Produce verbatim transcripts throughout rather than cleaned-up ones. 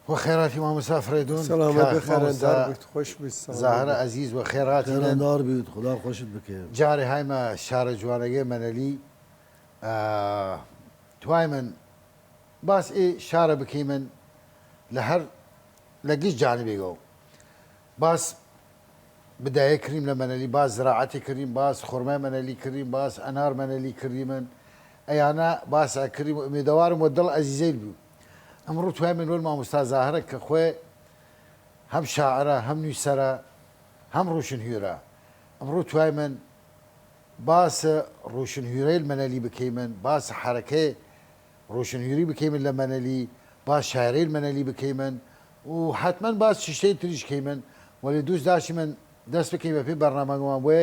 وە خێراتی مامۆستا فریدون. سەلامەت کاک بێ، خێراندار مامۆستا بیت، خوەش بیت، ساغ زاهرە بیت. عەزیز، وە خێراتینن. خێراندار بیت، خودا خوەشت بکەێ. جارێ هایمە شارە جوانەگەێ مەنەلی، ئە، توایمن باس ئێ شارە بکەیمن لە هەر، لە گشت جانبێگەو. باس بدایە کریم لە مەنەلی، باس زراعەتی کریم، باس خورمای مەنەلی کریم، باس ئەنار مەنەلی کریمن. ئەیانە باس کریم و ئومێدەوارم وە دڵ ئەزیزەیل بوو. ئەمڕوو توایمن وەل مامۆستا زاهرە کە خوێ هەم شاعرە، هەم نویسەرە، هەم روشنهویرە. ئەمڕوو توایمن باس روشنهویرەیل مەنەلی بکەیمن، باس حەرەکەی روشنهویری بکەیمن لە مەنەلی، باس شاعرەیل مەنەلی بکەیمن و حەتمەن باس چشتەیل تریش کەیمن، وەلێ دووس داشیمن دەس بکەیم بە پێ بەرنامەگەمان وێ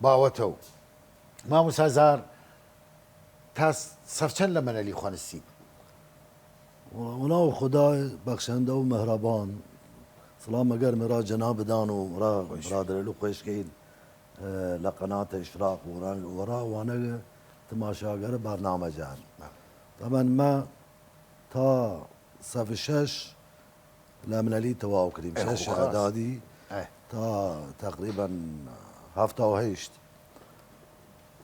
باوەتەو. مامۆستا زار، تا سەفچەن لە مەنەلی خوەنستید؟ وەناو خودای بەخشەندە و مەهرەبان، سڵام گەرم را جەنابدان و را برادەرەیل و خوەشکەیل، ئە، لە قەناتە ئشراق و را، و را وانە تماشاگەر بەرنامەجان. تەبەن مە تا سەف شەش لە مەنەلی تەواو کریم. ئە، شەش خو خاس. ئەعدادی ئە. تا تەقریبەن هەفتا و هەشت.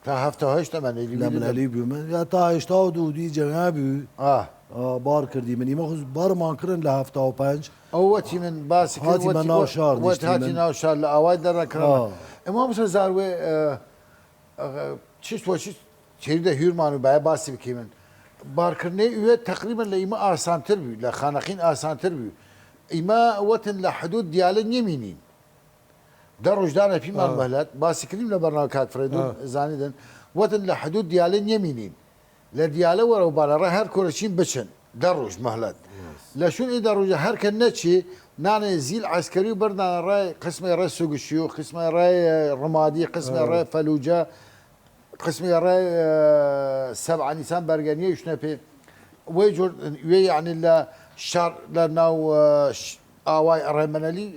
تا هەفتا و هەشت لە مەنەلی لە بووی؟ مەنەلی بوومن. یا تا هەشتا و دوو دی جەنابی. ئا. ئا، بار کردیمن. ئیمە خو بارمان کردن لە هەفتا و پەنج. ئەو وەتیمن باس کرد، هاتیمە وەتی-، ناو شار وەت هاتی نیشتیمن. ناو شار لە ئاوای دەرنەکرانە. ئا. ئیمە مامۆستا زار وێ، ئە، ئە، چیست وە چیست چێری دە هویرمان و بایە باسی بکەیمن. بارکردنەی ئوێ تەقریبەن لە ئیمە ئاسانتر بوی، لە خانەقین ئاسانتر بوی. ئیمە وەتن لە حدود دیالە نیەمینین. دە روژ دانە پیمان ئا. مەهلەت، باسی کردیم لە بەرنامە کاک فریدون ئا. زانیدن، وەتن لە حدود دیالە نیەمینین. لە دیالە وەرەو بانە ڕای هەر کورە چین بچن. دە روژ مەهلەت. لە شون ئی دە روژە هەر کە نەچی، نانە زیل عەسکەری و بەردانە ڕای قسمەی ڕای سوگشی و قسمەی ڕای، ئە، ڕمادی، قسمەی ئا. ڕای فەلوجە، قسمەی ڕای، ئە، سەبع نیسان بەرگەنیە یشنە پێ. وەی جور، وێ یعنی لە شار، لە ناو، ئە، ش-، ئاوای ئەڕێ مەنەلی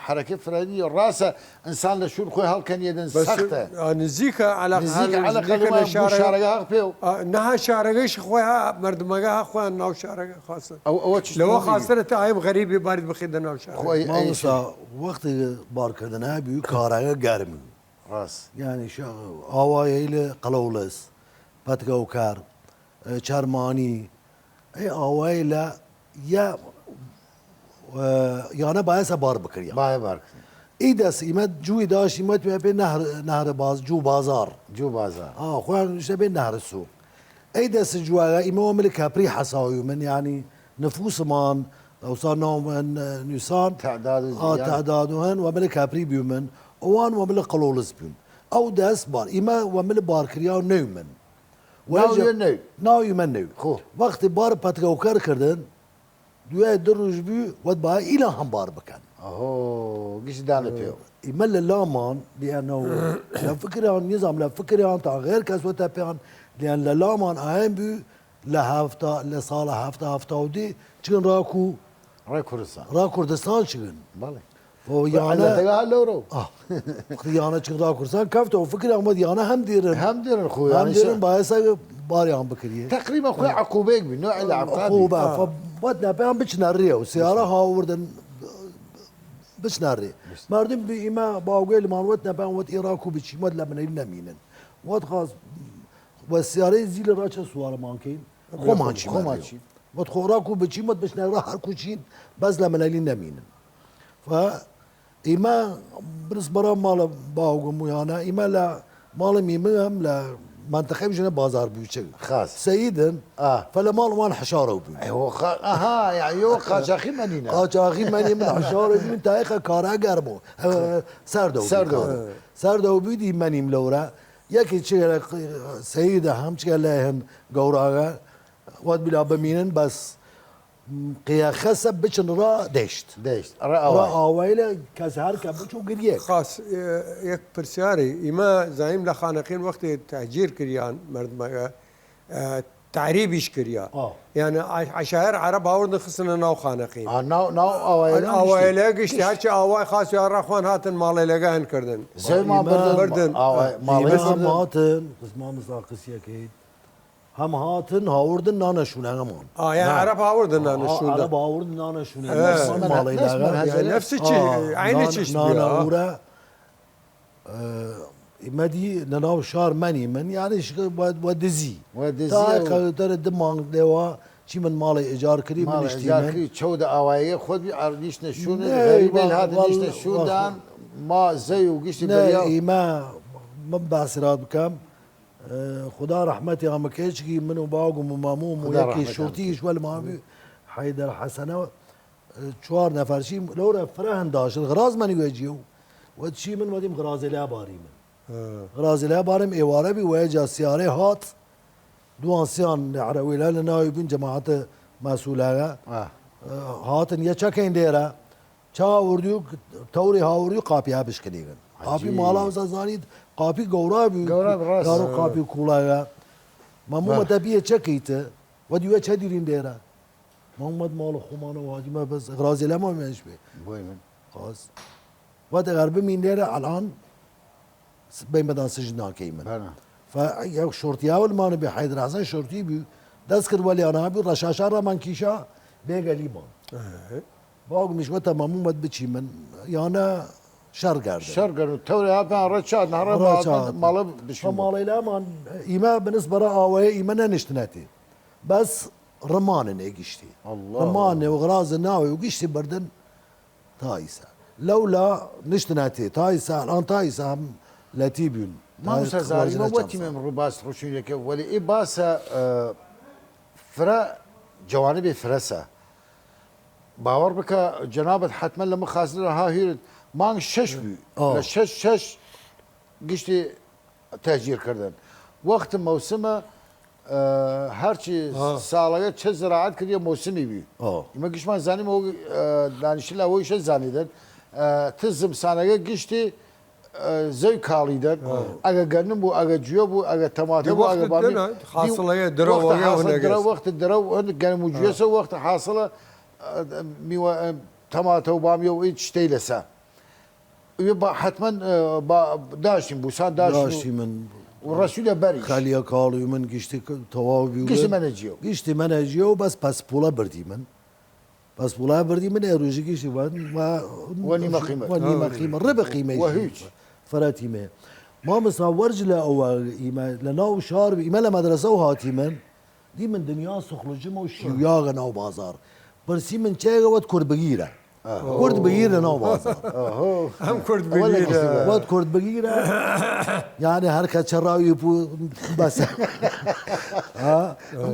حەرەکە فرەنی ڕاسە ئنسان لە شوون خوێ هەڵکەنیەدن بەس، سەختە. ئا، نزیکە عەلەق نزیکە هەر عەلەق نزیکە لە لە شارەگە. شارەگە هەق پێو. ئا، نەها شارەگەش خوێ ها مەردمەگە ها خوێن ناو شارەگە خاصە. ئەو، ئەوە چ لەوە مەزیگە. خاسترە تا ئەم غەریبی بارد بخیدە ناو شارەگە. خوێ ئەی مامۆستا، شێ. وەختی بارکردن ها بیو کارەگە گەرم. ڕاست. یعنی شا-، ئاوایەیلە قەڵەوڵس، پەتگەوکار، ئە، چەرمانی، ئەی ئاوایەیلە یا، ئە، یانە بایەسە بار بکریا. بایە بار کردن. ئی دەس ئیمە جوی داشت، ئیمە توێ پێ نەهر، نەهر باز، جو بازار. جو بازار. ئا، خوێن شە بێ نەهر سوق. ئەی دەس جواگە ئیمە وە مل کەپری حەساویمن، یعنی نفوسمان، ئەوسا ناو من، ئە، نویسان. تعداد ئا، زیاد. تعداد و هەن وە مل کەپری بیومن، ئەوان وە مل قەڵۆڵس بیون. ئەو دەس بار، ئیمە وە مل بارکریا و نەیومن. ناو وەرجە یە نەوی. ناوی من نەوی. خو. وەختی بار پەتگەوکەر کردن، دویای دو روژ بوی، وەت با ئیلا هەم بار بکەن. ئەهۆ، گشت دانە پێو. ئیمە لە لامان، لیانەو لە فکران، نظام لە فکران، تا غیر کەس وەتە پێان، لیان لە لامان ئایم بوی، لە هەفتا، لە ساڵە هەفتا، هەفتا و دی، چگن ڕاکو، ڕای کوردستان. ڕا کوردستان چگن. بەڵێ. و یانە لەوڕۆ. ئا. وەختی یانە چگن ڕا کوردستان کەفتە و فکر ئەمەد یانە هەم دیرن. هەم دیرن خو، هەم یانە دیرن شا. بایەسە باریان بکریە. تقریبا خو عقوبەیەک بی، نوع لە عقابی. عقوبە، آه. فە-، وەت نەپیان بچنە ڕێ و سیارە هاوردن بچنە ڕێ. مردم بی ئیمە باوگەیلمان وەت نەپیان وەت ئێ ڕاکو بچی، وەت لە بنەیل نەمینن. وەت خاص وە سیارەی زیل ڕاچە سوارمان کەین. خۆمان چی خۆمان مەرێ. چی. وەت خۆراک و بچی وەت بچنە ڕا هەر کوچین، بەس لە منەلی نەمینن. فە ئیمە برس بەڕا ماڵە باوگم ویانە، ئیمە لە ماڵە میمگم لە منطقەی بژنە بازار بوچگ. خاص. سەیدن، آه. فە لە ماڵ وان حشارە بوین. ئەوە خا-، ئەها، یعنی ئەوە قاچاخی مەنینە. قاچاخی مەنی من حشارە بوین، تا ئێخە کارا گەرمۆ. ئە، سەردە و سەردە و کارە. سەردە و بیدی مەنیم لەورە. یەکی چگە لە سەیدە هەم چگە لە هەن گەوراگە. وەت بلا بمینن بەس قیاخەسە بچن ڕا دەشت. دەشت. ڕا ڕا ئاوای. ئاوایلە کەس هەر کە بچوو گریەک. خاص، ئێ، یەک پرسیاری. ئیمە زانیم لە خانەقین وەختی تەهجیر کریان مردمەگە، ئە، تعریبیش کریا. ئا. یعنی عە-، عەشایر عەرەب هاوردن خستنە ناو خانەقین. ئا، ناو، ناو ئاوایلە ئاوایلە گشتی، گشتی. هەرچی ئاوای خاص یا ڕاخوان هاتن ماڵێلەگە هەن کردن. زەوی ما ئیمە بردن، بردن. ئاوای، ئیمە ماڵێلە بردن. هاتن، بەس ما مزا قسیەکەی. هەم هاتن هاوردن نانە شوونەگەمان. ئا، یان عەرەب هاوردن نانە شووندا. عەرەب هاوردن نانە شوونەگەمان. ماڵەی لاگە. نەفس چی؟ عەینی چیش بیا. نانە ئورە. ئیمە دی لە ناو شار مەنیمن، یانیش وە دزی. وە دزی تا کەوتەرە دمانگ لێوا چیمن ماڵی ئیجار کریمن، ئیجار کری، چەودە ئاوایەگە خود بی ئەڕ نیشتنە شوون، غەریبەیل هاتن نیشتنە شوون دان، ما زەوی و گشتی بەریا. ئیمە من باس راد بکەم، خودا رەحمەتی ئامە کەیچکی من و باوگم و مەموم و یەکی شورتیش وەل مامی حەیدەر حەسەنە. چوار نەفەر چیم لەورە فرە هەنداشت غراز مەنی وێجیە و وە چی من وەدیم غرازێ لە باری من. غرازێ لە بارم ئێوارە بی وەیە جا سیارێ هات، دوان سیان عەرەوێلە لە ناوی بین جەماعەتە مەسوولەگە. هاتن یە چەکەین دێرە چا وردی و تەوری هاوردی و قاپی ها بشکنیگن. قاپی ماڵا وزە زانید، قاپی گەورا بی. گەورا بی، ڕاست. دارو قاپی کوڵەگە. مەمومە تەپیە چەکەیتە وەدی وە چە دیرین دێرە. مەمومەت ماڵ خومانە وادیمە بەس غرازێ لە مەمێش بێ. بۆی من. خاص. وەت ئەگەر بمین لێرە ئەلان بەیمەدان سجن ناکەیمن. فە یەک شۆرتیاول مانە بێ حەیدر حەسەن شۆرتی بی دەست کرد وەلیانا بی ڕەشاشا ڕەمان کیشا بێگەلیمان. باوگمیش وەتە مەمومەت بچی من یانە شەڕ گەردن. شەڕ گەردن. تەورێ هاپیان ڕەچات نەڕە ماڵە بشین. ماڵەی لامان ئیمە بنس بەرە ئاوەیە ئیمە نەنیشتنەتی. بەس ڕمانن ئێ گشتی. ڕمانێ و غرازە ناوێ و گشتی بردن. تا ئیسە لەولا نشتنە تێ تا ئیسە ئەلان تا ئیسە هەم لەتی بیون. مامۆستا زاریمە وەتیمێم ڕوو باس ڕوشینەکە وەلی ئێ باسە فرە جەوانبێ فرەسە. باوەڕ بکە جەنابەت حەتمەن لە مخازن ها هیرت مانگ شەش بوو. لە شەش شەش گشتی تەجیر کردن وەخت مەوسمە. هەرچی ساڵەگە چە زراعەت کردیە مەوسمی بی. ئیمە گشتمان زانیم ئەو دانیشتن لە ئەوەیشە زانیدن ت زمسانەگە گشتی زەوی کاڵیدن. ئەگە گەرنم بوو ئەگە جوێ بوو ئەگە تەماتە بوو ئەگە بامی حاصڵەیە درەوەگە وەخت درەو گەرم و جوێسە وەخت حاصڵە میوە تەماتە و بامی و ئیت شتەی لەسە. ئەوێ با حەتمەن با داشتیم بوسان داشتیم. داشتیمن. و ڕەسوولە بەریش. خەلیە کاڵی من گشتی تەواو بی. گشتی منە جیەو. گشتی منە جیەو بەس پەسپوڵە بردی من. پەسپوڵە بردی من ئێ ڕوژی گشتی وە وە نیمە قیمەت. وە نیمە قیمە ڕێ بە قیمەی وە هیچ. فەرەتیمێ. مامۆستا وەرج لە ئەوە ئیمە لە ناو شار ئیمە لە مەدرسە و هاتیمن. دی من دنیا سخڵجمە و شیویاگە ناو بازار. پرسی من چێگە وەت کورد بگیرە. کورد بگیرە ناو بازار. ئەم کورد بگیرە. وەت کورد بگیرە. یعنی هەر کە چە ڕاوی بوو بەسە.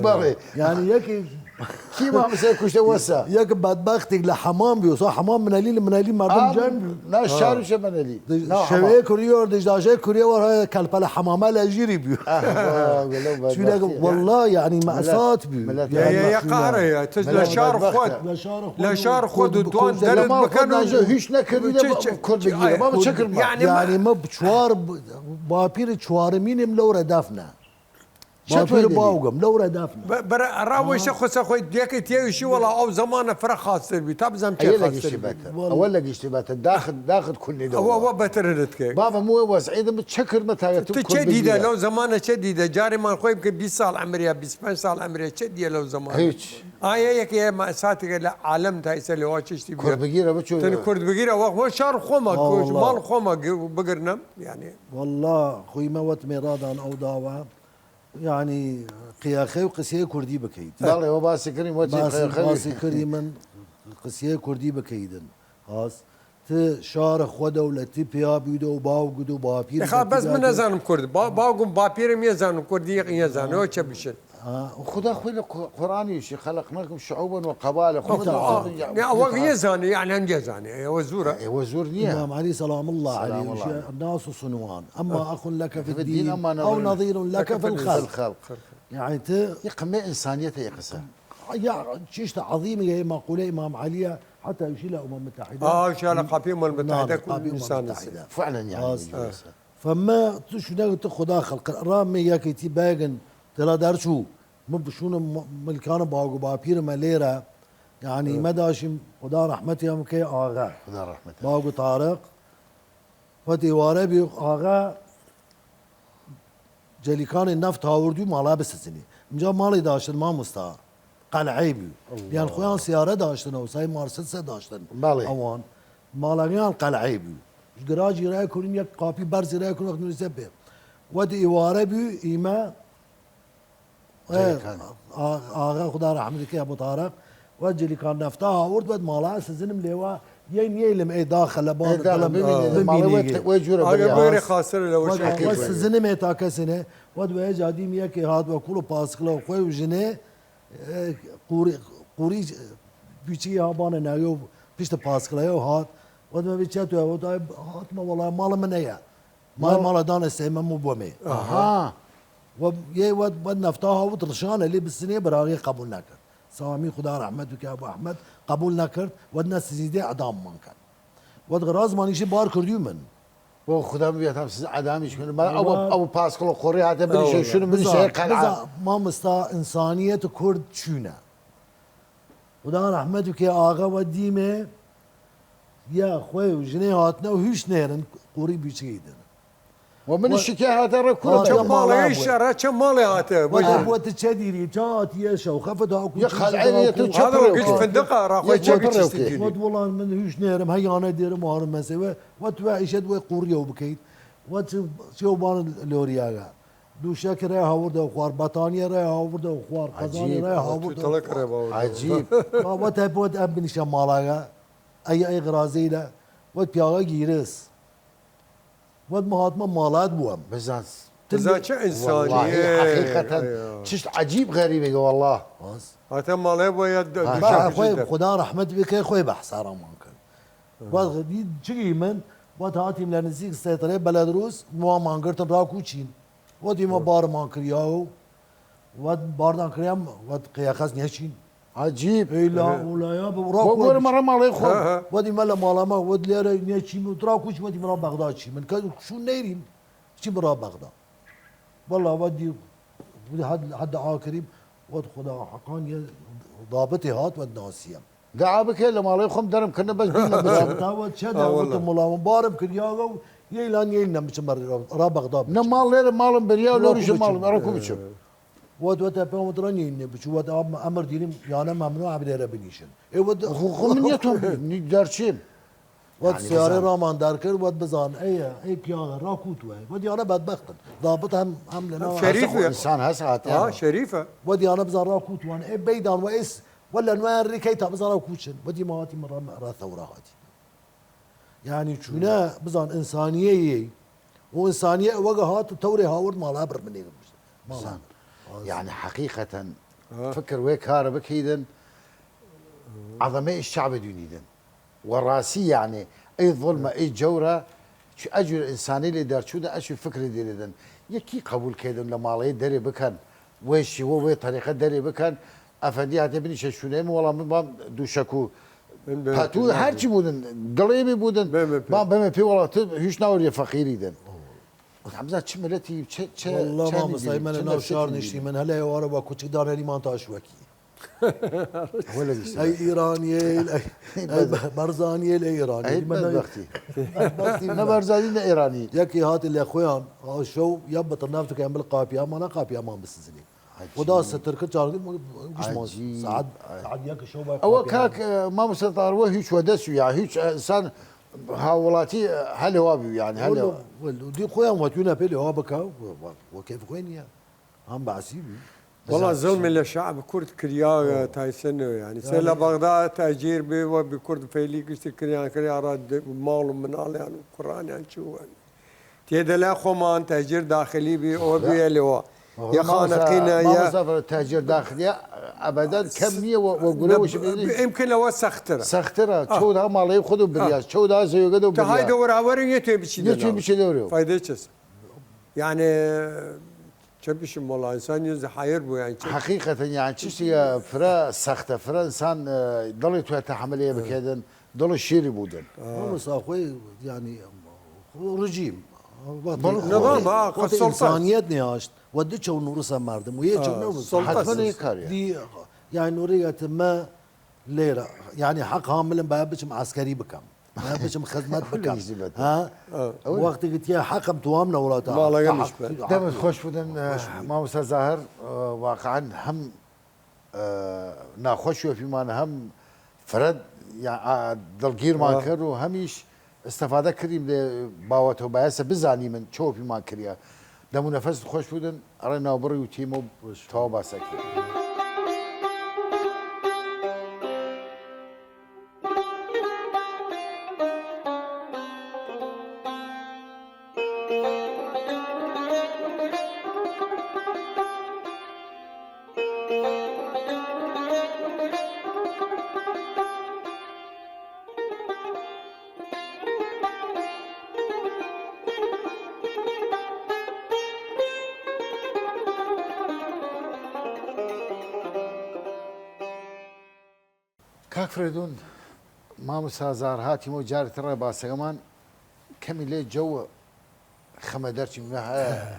بەڵێ. یعنی یەکی کی مامسە کوشتە وەسە یەک بەدبەختێک لە حەمام بی وسا حەمام منەلی لە منەلی مردم جەن بی. نا شارشە منەلی. شەوەیە کوریۆر دژداژەیە کوریەوە کەلپەلە حەمامە لە ژیری بی. چونەگە والله یعنی مەسات بی. قارەیە تز لە شار خۆت لە شار خۆت و دوان دەرت بکەن و هیچ نەکردی. یعنی مە چوار باپیر چوارمینم لەورە دەفنە. چەتوێ باوگم لەورە دافنە. بەرە ڕاوەیشە خوسە خۆی دێکەی تێویشی وەڵا ئەو زەمانە فرە خاستر بی تا بزەم چێ خاستر بی. ئەوە لە گشتی بەتە داخت داخت کولنی دەوە. ئەوە بەترنت کەی. بابە موە وەزعی دم چە کردمە تاگە تو چێ دیدە لەو زەمانە چێ دیدە جارێمان خۆی بکە بیست ساڵ ئەمریا بیست پەنج ساڵ ئەمریا چێ دیە لەو زەمانە. هیچ. ئایا یەک ئێ مەساتێکە لە عالەم تا ئیسە لەوا چشتی بگیرە بچوو تەنی کورد بگیرە وەخت وە شار خۆمە ماڵ خۆمە بگرنم یعنی. والله خویمە وەت مێڕادان ئەو داوە. یعنی قیاخەی و قسیەی کوردی بکەید. بەڵێ وە باسی کردیم وەچی قیاخەی باسی کردی من قسیەی کوردی بکەیدن. هاس ت شارە خوە دەولەتی پیا بیدە و باوگد و باپیر خا بەس من نەزانم کورد باوگم باپیرم یەزانم کوردی یەزانەوە چە بشن. خودا خوی لە قورآنیشی خلقناکم شعوبا و قبائل خو ئەوە یەزانێ یعنی هەم یەزانێ ئەوە زورە ئەوە زور نیە. ئیمام علی سلام الله علیه ناس و سنوان اما اخ لك في الدين او نظير لك في الخلق. یەعنی ت یە قمێ ئنسانیەتە یە قسە. یا چیشتە عەظیمە یە مەقولە ئیمام عەلیە حتا یشی لە ئومەم متحدە. ئا ئنشاءاللە قاپی ئومەم متحدە کول ئنسان فعلا یەعنی. فەمە تو شونەگە تو خودا خەلق ڕامێ یەکەی تی بایگن تێلا دەرچوو من بشونە ملکانە باوگ و باپیرمە لێرە. یەعنی مە داشیم خودا ڕەحمەتی ئەم کەی ئاغا باوگ و تارق. وەت ئێوارە بی ئاغا جلیکانێ نەفت هاوردی و ماڵا بسزنی. ئمجا ماڵێ داشتن ماموستا، قەلعەی بوی. یان خوەیان سیارە داشتن و سای مارسدسە داشتن. بەڵێ. ئەوان ماڵەگەیان قەلعەی بوی. گراجی رای کردن، یەک قاپی بەرزی رای کردن، وەخت نویسە بێ. وەت ئیوارە بوی، ئیمە ئاغا خودا رەحمەت کەی ئەبو تارق، وەت جلیکان نەفتا هاورد، وەت ماڵا سزنم لێوا، یەی نیەیلم ئەی داخە لە بان دڵم بمینی. ئاگە بویرێ خاستر لە وەت وەت سزنم ئێ تا کەسێنێ، وەت وەیە جادیم یەکێ هات وە کوڵ و پاسکڵە و خوەی و ژنێ، ئێ، قوری، قوری بیچی ها بانە ناوی و پشت پاسکڵەیە و هات، وەت مە بیچە تو، وەت هاتمە وەڵا ماڵ من ئەیە. ما ماڵە دانە سێمە مو بۆمێ. ئەها. و یەی وەت، وەت نەفتا هاوت ڕشانە لێ بسنێ، براغی قبول نەکرد. سامی خودا رەحمەت بکە ئەبو ئەحمەد قبول نەکرد، وەت نە سزیدێ ئەداممان کەن. وەت غرازمانیشی بار کردی من. بۆ خودا بێتام سز ئەدامیش کردن. ما ئەو، ئەو پاسکڵ و قۆڕی هاتە بریشە شون من بزان، شەیە قەلعە. بزان، مامۆستا ئینسانیەت کورد چوینە. خودا رەحمەت بکێ ئاغا وە دیمێ یا خوەی و ژنێ هاتنە و هویش نێرن قوری بیچگەیدن. و من شکێ هاتە ڕێ کورە چە ماڵێ ئیش ئەرا چە ماڵێ هاتە وەت چە دیری چا هاتیە شەو خەفەت هاکو یە خەلعێ یە تو چە پڕێ وەت وڵان من هویش نێرم هەیانە دێرم وارم مەسێ وە وە تو ئیشەت وەی قوریەو بکەیت وە چێو بان لۆریاگە. دووشەک رێ هاوردە و خوار، بەتانیە رێ هاوردە و خوار، قەزانی رێ هاوردە و خوار. عەجیب. وەت هەی بۆت ئەم بنیشە ماڵاگە، ئەی، ئەی غرازەیلە، وەت پیاغە گیرس. وەت مە هاتمە ماڵات بووەم. بزان. بزان چ ئینسانی. وەڵاهی حەقیقەتەن چشت عەجیب غەریبێگە وەڵا. هاتە ماڵێ بۆ یا دووشەک خودا رەحمەت بکەی خوەی بە حسارامان کرد. وەت چگی من، وەت هاتیم لە نزیک سێترەی بەلەدروس، موامان گرتن راکوچین. وەت ئیمە بارمان کریا و وەت باردان کریام، وەت قیاخەس نێچین. عەجیب. ئەی لا ئولایا بە ڕا وەگۆرە مەڕە ماڵەی خۆ. وەت ئیمە لە ماڵەمە، وەت لێرە نێچین و راکوچ، وەت ئیمە ڕا بەغدا چی. من کە شو نەیریم، چی بڕا بەغدا. وەڵا وەت دی، حد، حد ئاکریم، وەت خودا حەقان یە دابەتێ هات، وەت ناسیەم. دعا بکەی لە ماڵەی خۆم دەرم کردنە بەس بینە بچم. تا وە چە داوەتە مڵاوم بارم کردیاگە و یەیلان یەیل نەمچم بەر را بەغدا بچم. نە ماڵ لێرە ماڵم بریا و لۆریشە ماڵم ئەڕکو بچم. وەت وەت ئەپێ وەت ڕەنی نێ بچوو وەت ئەمر دیریم یانە مەمنوع ئەبرێرە بنیشن. ئێ وەت خۆ من نیەتۆم دەرچیم. وەت سیارەی ڕامان دار کرد وەت بزان ئەیە ئەی پیاڵە ڕاکوت وای وەت یانە بەدبەختن دابت هەم هەم لە ناو شەریف ئینسان هەس هاتە شەریفە. وەت یانە بزان ڕاکوت وان ئێ بەیدان وە ئێس وە لە نوێ ڕیکەی تا بزاڕە و کوچن وەدی ماواتی مڕە ڕە ثەورە هاتی. یانی چوونە بزان ئینسانیە یەی و ئینسانیە ئەوەگە هات و تەورێ هاورد ماڵا بڕ منێ بزان. یعنی حەقیقەتەن فکر وێ کارە بکەیدن عەظەمەی شعبە دوینیدن. وە ڕاسی یعنی ئەی ظلمە ئەی جەورە چ ئەجور ئینسانی لێ دەرچوودە ئەچوی فکری دیرێدن یەکی قەبول کەیدن لە ماڵەی دەرێ بکەن وەی شیوە وەی تەریقە دەرێ بکەن. ئەفەندی هاتێ بنیشە شوونەیە من وەڵام بام دووشەک و پەتوو هەرچی بوودن دڵێمی بوودن بام بەمێ پێ وەڵات هیچ ناوەریە فەقیری دن. ئەمزان چ ملەتی چ چ وەڵا مامۆستای مەنە ناو شار نیشتی من هەلە ئێوارە وە کوچک دانەریمان تا شوەکی. ئەی ئیرانیەیل ئەی بەرزانیەیل ئەی ئیرانی نە بەرزانی نە ئێرانی. یەکی هاتی لە خۆیان شەو یا بەتەنافتەکەیان بڵ قاپیامانە قاپیامان بسزنی. ودا ستر کرد چارگی گشمان ساعت ساعت یک شەو ئەوە کاک مامۆستا تاروە هیچ وە دەست یا هیچ ئسان هاوڵاتی هەلێوا بوو یان هەلێوا دی خۆیان وەتوینە پێ لێوا بکە وەکەیف خۆی نییە. ئەم بەعسی بوو. وەڵا زەڵمێ لە شەعب کورد کریاگە تایسە نەوێ یانی سێ لە بەغدا تاجیر بێ وە بی کورد فەیلی گشتی کریان کریا ڕا ماڵ و مناڵیان و کوڕانیان چووەن. تێدە لا خۆمان تاجیر داخلی بی ئەوە بێ لەوە یە خانەقینە یە تاجر داخلیە ئەبەدەن کەم نییە وە گورە ئیمکن لەوە سەخترە سەخترە چەودا ماڵەی خود و بریاز چەودا زەوێگەدە و بریاز. هایدە وەراوەرە یەتێ بچی دەوێ فایدەی چەس. یانێ چە بشم وەڵا ئینسان یە زە حەیر بوو یان چ. حەقیقەتەن یان چشتیگە فرە سەختە فرە ئینسان دڵی توێ تەحەمەلێ بکەێدن دڵی شیری بوودن. مامۆستا خوەی یانی ڕژیم ئینسانیەت نیاشت وە دو چەو نوڕسە مردم و یە چەو نوڕسە حەتمەن یە کاریە. یان نوڕیگەتە مە لێرە یانی حەق هاملم باید بچم عەسکەری بکەم. من بچم خزمەت بکەم. ها؟ وەختیگ تیە حەقم توام نەوڵاتە. ماڵەگە نشبەت. دەمت خۆش بودن، مامۆستا زاهر، واقعاً هەم ناخوەش وەپیمان هەم فرەد، یا، ئا، دڵگیرمان کرد و هەمیش ئستەفادە کردیم لە باوەتەوە بایەسە بزانیمن چۆپیمان کریا. دەم و نەفەس خۆش بودن، ئەڕێ ناوبڕی و تیمە و تەواو باسەکی. کاک فرەیدوون، مامۆستا زاهر هاتیمەو جارێ تر ڕێ باسەگەمان کەمی لێ جەو خەمە دەرچیم،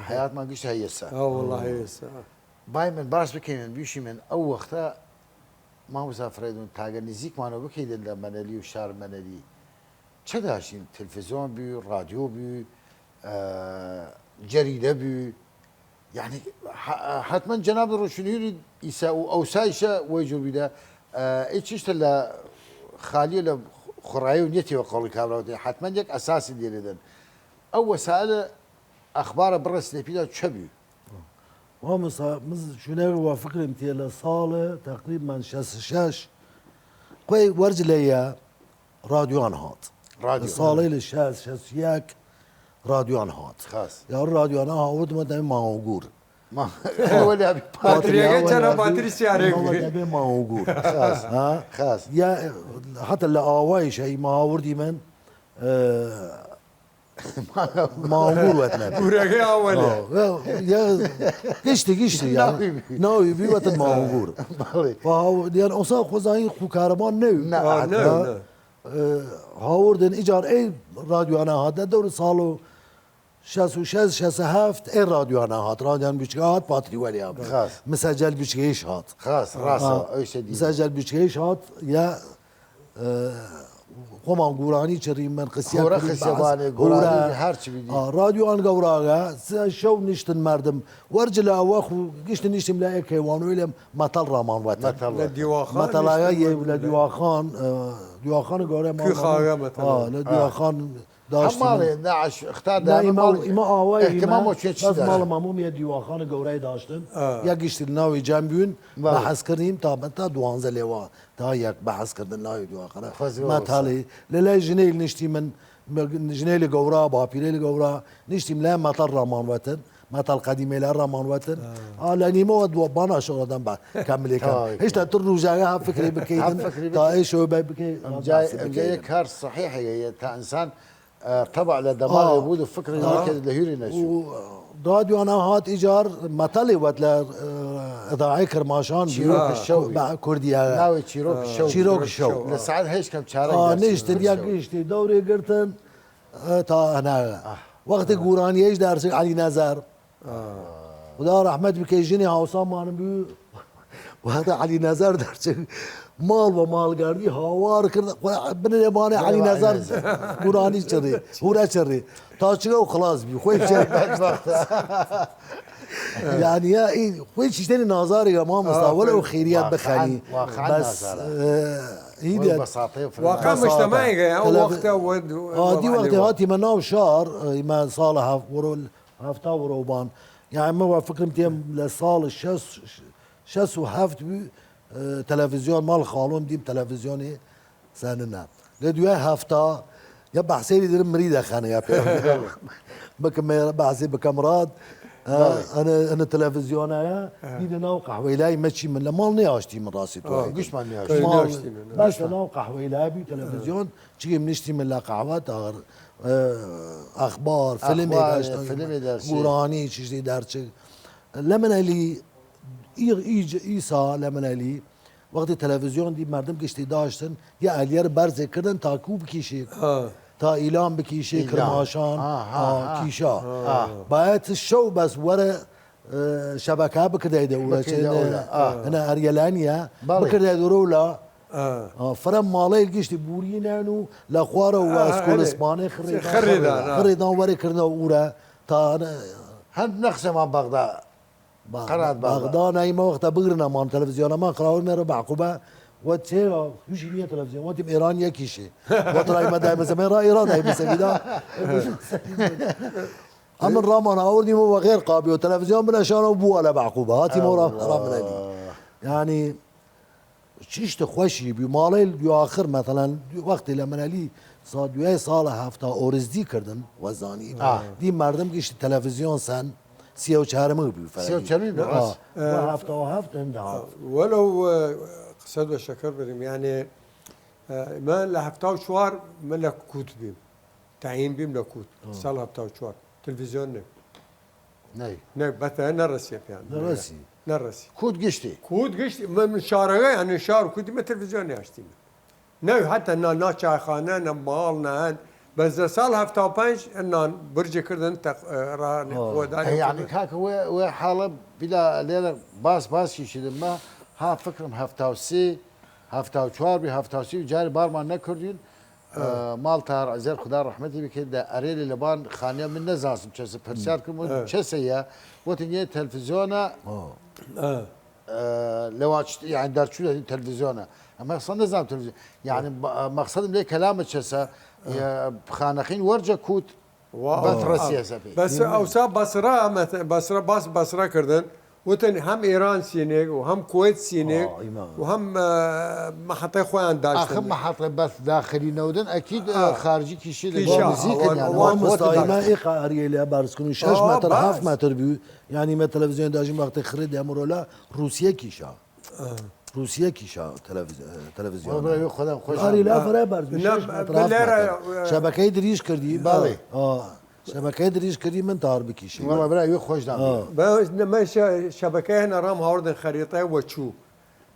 حەیاتمان گشت هەیەسە. ئا وەڵا هەیەسە. بای من باس بکەیمن، بیشیمن ئەو وەختە مامۆستا فرەیدوون تاگە نزیکمانەوە بکەیدن لە مەنەلی و شار مەنەلی. چە داشتین؟ تلفزیۆن بی، رادیۆ بی، ئە، جەریدە بی. یعنی، ح-، حتمەن جەناب ڕۆشنهویری ئیسا و ئەوسایشە وەی جور بیدە، ئە، ئی چیشتە لە خالیە لە خوڕایی و نیەتیوە قەوڵی کابراوتێ. حتمەن یەک ئەساسی دیرێدن. ئەو وەسائل ئەخبارە بڕەسنێ پیدا چە بی؟ مامۆستا، من شوونەر وە فکرم تیە لە ساڵە تەقریبەن شەست و شەش، خوەی وەرج لە یە رادیۆان هات. رادیۆ. لە ساڵەی لە شەست، شەست و یەک رادیۆان هات. خاس. یا رادیۆانە هاوردمە دەمێ ماوەگور. ما-، وەلی ئەبی پاتریاگە پاتریاگە چەنە وەلی پاتری سیارێ ئەبی ماوەگور. خاس. ها؟ خاس. یا، حتی لە ئاوایش هەی ما هاوردیمن، ئە، ماوەگور وەتنە. گورەگەی ئاوەلێ. ئا، یا، یا، گشتی، گشتی، یا. ناوی بی. ناوی بی وەتن ماوەگور. بەڵێ. و هاو-، دیان ئەوسا خوزایی خو کارەبان نەوی. نە، ئا، ئا، نە، ها؟ نە. ئە، هاوردن ئیجار ئەی رادیۆانە هاتە دەور ساڵ و شەست و شەش، شەست و هەفت ئەی رادیۆانە هات، رادیۆان بچکە هات، پاتری وەلی ئەبی. خاس. مسەجەل بچکەیش هات. خاس، ڕاستە، ئا، ئەویشە دی. مسەجەل بچکەیش هات، یا ئە، خۆمان گورانی چڕیمن، قسیان هۆرە کردیم، قسیە بەعز بانێ، گورانی هۆرە. هەرچی بیدی. ئا، رادیۆان گەوراگە، سە شەو نیشتن مەردم. وەرج لە ئەوە خو گشت نیشتیم لە ئێ کەیوانویلم مەتەڵ ڕامان وەتن. مەتەڵ لە وەتن. دیواخان مەتەڵاگە نیشتن یە لە مەردم. دیواخان، ئە، دیواخان گەورە ماڵ کوی خاگە مەتەڵ. ئا، لە ئا. دیواخان هەم داشتیم. ماڵێ، نەعش، اختار نا، دامە ئیمە، ماڵێ. ئیمە ئاوای ئەهتمام وە چێ چی بەس داشت؟ ماڵ مامۆم یە دیواخان گەورای داشتن. ئا. یا گشتی ناوی جام بیون، بەڵێ. بەحەز کردیم تا بە، تا دوانزە لێوا. تا یەک بەحەز کردن ناوی دواخرە. خۆزی وە مەتاڵی. لە لای ژنەیل نیشتیمن، ژنەیل گەورا، باپیرەیل گەورا، نیشتیم لای مەتەڵ ڕامان وەتن، مەتەڵ قەدیمەیل ڕامان وەتن. ئا. ئا، لە نیمەوە دو بانە شەوەدەم بە کەملی کەم. تاوی. هێشتا تر روژاگە هەم فکری بکەیدن، هەم فکری تا بکەی. ئێ شەوە بای بکەی، ئەم هەم جای، بەحسی ئم جای بکەیدن. کار صحیح هەیە، تا ئنسان ئە، تەبع لە دەماغێ ئا. بود و فکرێ ئا. نەکرد لە هویری نەچوو. و دادیوانا هات ئیجار مەتەڵی وەت لە، ئە، ئداعەی کرماشان چیرۆک بە شەو. بە کوردیە. ناوی چیرۆک ئا. شەو. چیرۆک شەو. لە ساعت هەشت کەم چارەک ئا، دەرچوو. نیشتن یا گشتی دەوری گرتن، ئە، تا ئەنا. ئا. وەختی گورانیەیش دەرچگ عەلی نەزەر. ئا. خودا ڕەحمەت بکەی، ژنی هاوسامانم بوو. وەختە عەلی نەزەر دەرچگ، ماڵ بە ماڵگەردی هاوار کرد، بنێ بانێ عەلی نەزەر گورانی چڕی، هورە چڕی. تا چگە و خلاص بی، خوەی چێ. یعنی، یا، ئی، خوەی چیشتنی نازاری گە مامۆستا، ئا، وەلە و خیریات واقعاً، بخەنی. واقعاً بەس، نازارە. ئە، هی وەی دێت. بەساطەی و فرە. واقعاً بەساطە. مجتمعی گە، ئەو تەلەڤ-، وەختە وە، ئا، وە دی وەختێ هاتیمە ناو شار، ئیمە ساڵە هەفت، وەرۆ هەفتا وەرەوبان. یعنی، من وە فکرم تێم لە ساڵ شەست، شەست و هەفت بی، ئە، تەلەڤیزیۆن ماڵ خاڵۆم دیم تەلەڤیزیۆنی زاننا. لە دوای هەفتا، یا بەحسێری درم مری دەخەنە، یا پێ بکەم، بەحسی بکەم ڕاد. ئە، بەڵێ. ئەنە، ئەنە تەلەڤیزیۆنایە، ئە. دیدە ناو قەحوەیلای مەچی من لە ماڵ نەیاشتی من ڕاستی ئا، تۆ. گوشمان نەیاشتی. ماڵ، نەیاشتی من. بەس لە ناو قەحوەیلای بی تەلەڤیزیۆن، چیگەی منیشتیمن لە قەحوە تا ئەخبار، فیلمی ئەخبار، داشتن، فیلمی داشتن. گورانی، چیشتی دەرچگ. لە منەلی، ئی، ئی، ئیسا لە منەلی، وەختی تەلەڤیزیۆن دی مەردم گشتی داشتن، یا ئەلیەر بەرزێ کردن تا کو بکیشی، ئا. تا ئیلام بکیشی، ئیلام. کرماشان، ئا، ها، ئا، ها. کیشا. ئا. باید شەو بەس وەرە، ئە، شەبەکە بکردەی دەورە، بکردە چێنە، ئەورە، ئا. هەنە ئەریەلانیە، بەڵێ. بکردەی دەورە ولا، ئا. ئا، فرە ماڵەیل گشتی بوورینەن و لە خوارەوە ئا، ئا، ئەسکۆل ئەرێ. ئیسپانێ خڕێدان، خڕێدان، ئا. خڕێدان وەرێ کردنە ئورە تا نە-، هەند نەخسێمان بەغدا. بە-، قەنات بەغدا. بەغدا نایمە وەختە بگرنەمان تەلەڤیزیۆنەمان خراوەمێرە بەعقوبە. وە چێ هوشی نییە تەلەڤیزیۆن، وەتیم ئێران یەکیشێ. وەت رای مە دایمە سەمێ را ئێران دایمە سەمیدا. ئەمن رامان ئاوردیم و وە غێر قابی و تەلەڤیزیۆن بنەشانە و بووە لە بەعقوبە. هاتیم و را-، ئەڵڵا. رامنەلی. یعنی، چیشت خوەشی بی ماڵەیل دویاخر، مەسەلەن، وەختی لە منەلی سا-، دویای ساڵە هەفتا ئۆرزدی کردن وەزانی. ئا. دی مەردم گشت تەلەڤیزیۆن سەن، سی و چارمگ بی فەرەنگی. سی و چارمگ بی، ئا. ڕاس. وە هەفتا و هەفت هەندا هات. وەلەو، ئە، قسەت وە شەکر بریم، یعنی، ئە، من لە هەفتا و چوار من لە کووت بیم. تەعین بیم لە کووت. ئا. ساڵ هەفتا و چوار. تەلەڤیزیۆن نەبی. نەی. نە، بەتە نەڕەسیە پیان. نەڕەسی. نەڕەسی. کووت گشتی. کووت گشتی. من، من شارەگە، یعنی شار کووتی مە تەلەڤیزیۆن نیاشتیم. نە، حتی نا، نا چایخانە، نە ماڵ، نە هەن. بەس لە ساڵ هەفتا و پەنج ئەنان برجێ کردن تەق-، ئە، ڕا-، ئا. خۆدانی ئە، یعنی کردن. کاکە، وێ، وێ حاڵە بلا لێرە باس، باسی شیدن مە، ها فکرم هەفتا و سێ، هەفتا و چوار بی، هەفتا و سێ و جاری بارمان نەکردین. ئە، ماڵ تار عەزێر، خودا ڕەحمەتی بکەی، دە ئەرێ لە لەبان خانیە من نەزانستم چەسە، پرسیار کردم، ئە. چەسە یە؟ وەتن یە تەلەڤیزیۆنە، ئە. ئە، لەوا چ-، یعنی دەرچوو تەلەڤیزیۆنە. ئەمە قسە نەزانم تەلەڤیزیۆن. یعنی، بە-، مەقسەدم لێ کەلامە چەسە، یە خانەقین وەرجە کووت، وا-، بەس وا-، ڕەسیە سەپی. بەس ئەوسا بەسرە، ئەمە بەسرە، باس بەسرە کردن. وتن هەم ئێران سینێگ و هەم کوەیت سینێگ ئا، ئیمان. و هەم، ئە، مەحەتەی خۆیان داشتن. ئاخە مەحەتە بەس داخلی نەودن، ئەکید، ئە، ئا. خارجی کیشی لە کیشا، زیکن ئەوان، یعنی. ئەوان مامۆستا، مستعیمە ئیقا ئەریە لە بارز کن و شەش ئا، مەتر، بەس. هەفت مەتر بوو. یعنی مە تەلەڤیزیۆن داشیم وەختێ خڕێ دەمرۆلا رووسیە کیشا. ئە. رووسیە کیشا تەلەڤیز-، تەلەڤیزیۆن. وەڵا برا، وی خۆدام خۆش ئاری دام. لا فرای بارز بوو، نە، شەش مەتر، بە-، هەفت لێرە، مەتر. ئە، شەبەکەی دریژ کردی. بەڵێ. ئا. شەبەکەی دریژ کردی من تار بکیشی. وەڵا برا، وی خۆش دام. ئا. بە-، نە، مە شە-، شەبەکەی هەنە ڕام هاوردن خەریتە وە چوو.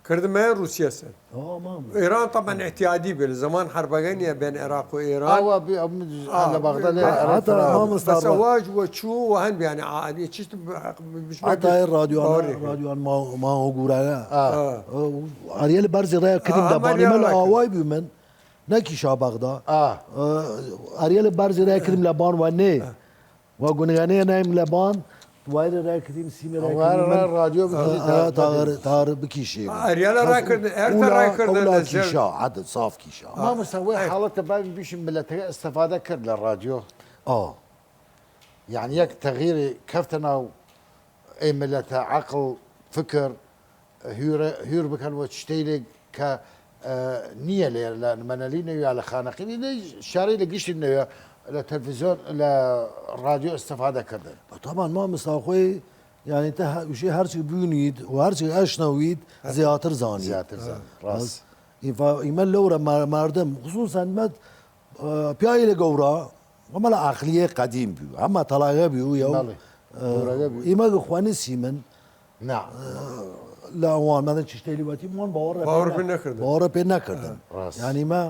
کردمە رووسیە سەر. ئا، مام. ئێران طبعاً اعتیادی بێ، لە زەمان حەربەگە نیە بێن عێراق و ئێران. ئاوا بی-، ئەم ئا، لە بەغدا لێ ئا، ئەرێ حتا فرا. مامۆستا بەس ڕا- ئەواج وە چوو وە هەن بیانە عادی چیشت ب-، بشمە ئا، تا ئێ ڕادیۆان، باوەڕێ. ڕادیۆان ما-، ماوە گوراگە. ئا. ئا. ئەو ئەریەل بەرزی ڕێ کردیم ئا، لە ئەمە بانی ریاڵ من ناکرد. ئاوای بی من. نەکیشا بەغدا. ئا. ئە، ئەریەل بەرزی ڕێ کردیم لە بان وە نێ. ئا. وە گونگانێ نایم لە بان، وایرە ڕێ کردیم، سیمێ ڕێ ئەوارە کردیم ڕێ من. ڕادیۆ ئا، بکردی، ئا، تار تار بکردی. تار بکیشی. ئەریەلە ڕێ کردن، ئەرتە ئولا، ڕێ کردن ئولا لە زەر. کیشا، عەدد ساف کیشا. ئا. مامۆستا، وەی ئەی. حاڵەتە بابی بیشم ملەتەگە ئستفادە کرد لە ڕادیۆ. ئا. یعنی، یەک تەغییری کەفتە ناو ئەی ملەتە، عەقڵ، فکر، هویرە، هویر بکەن وە چشتەیلێ کە، ئە، نییە لێ لە منەلی نەویا لە خانەقینی، لە شارەیلە گشتی نەویا لە تەلەڤیزیۆن، لە ڕادیۆ ئستفادە کردن. طبعاً مامۆستا خوەی، یعنی، تە هە-، وشی هەرچی بوینید و هەرچی ئەشنەوید، زیاتر زانی. زیاتر زانی. ڕاس. ئیفا-، ئیمە لەورە مە-، مەردم، خصوصاً مە، ئە، پیایلە گەورا، ئەمە لە عەقلیە قەدیم بوو، ئەمە تەڵاگە بوو، یەو، بەڵێ. ئە، گەورەگە بوو. ئیمە خوەنسی من، نا. ئە، لە ئەوان، مەدەن چشتەیلی وەتی، من باوەڕ باوەڕ پێ پێ نە-، نەکردن. باوەڕ پێ نەکردن. ئە. ڕاس. یعنی، مە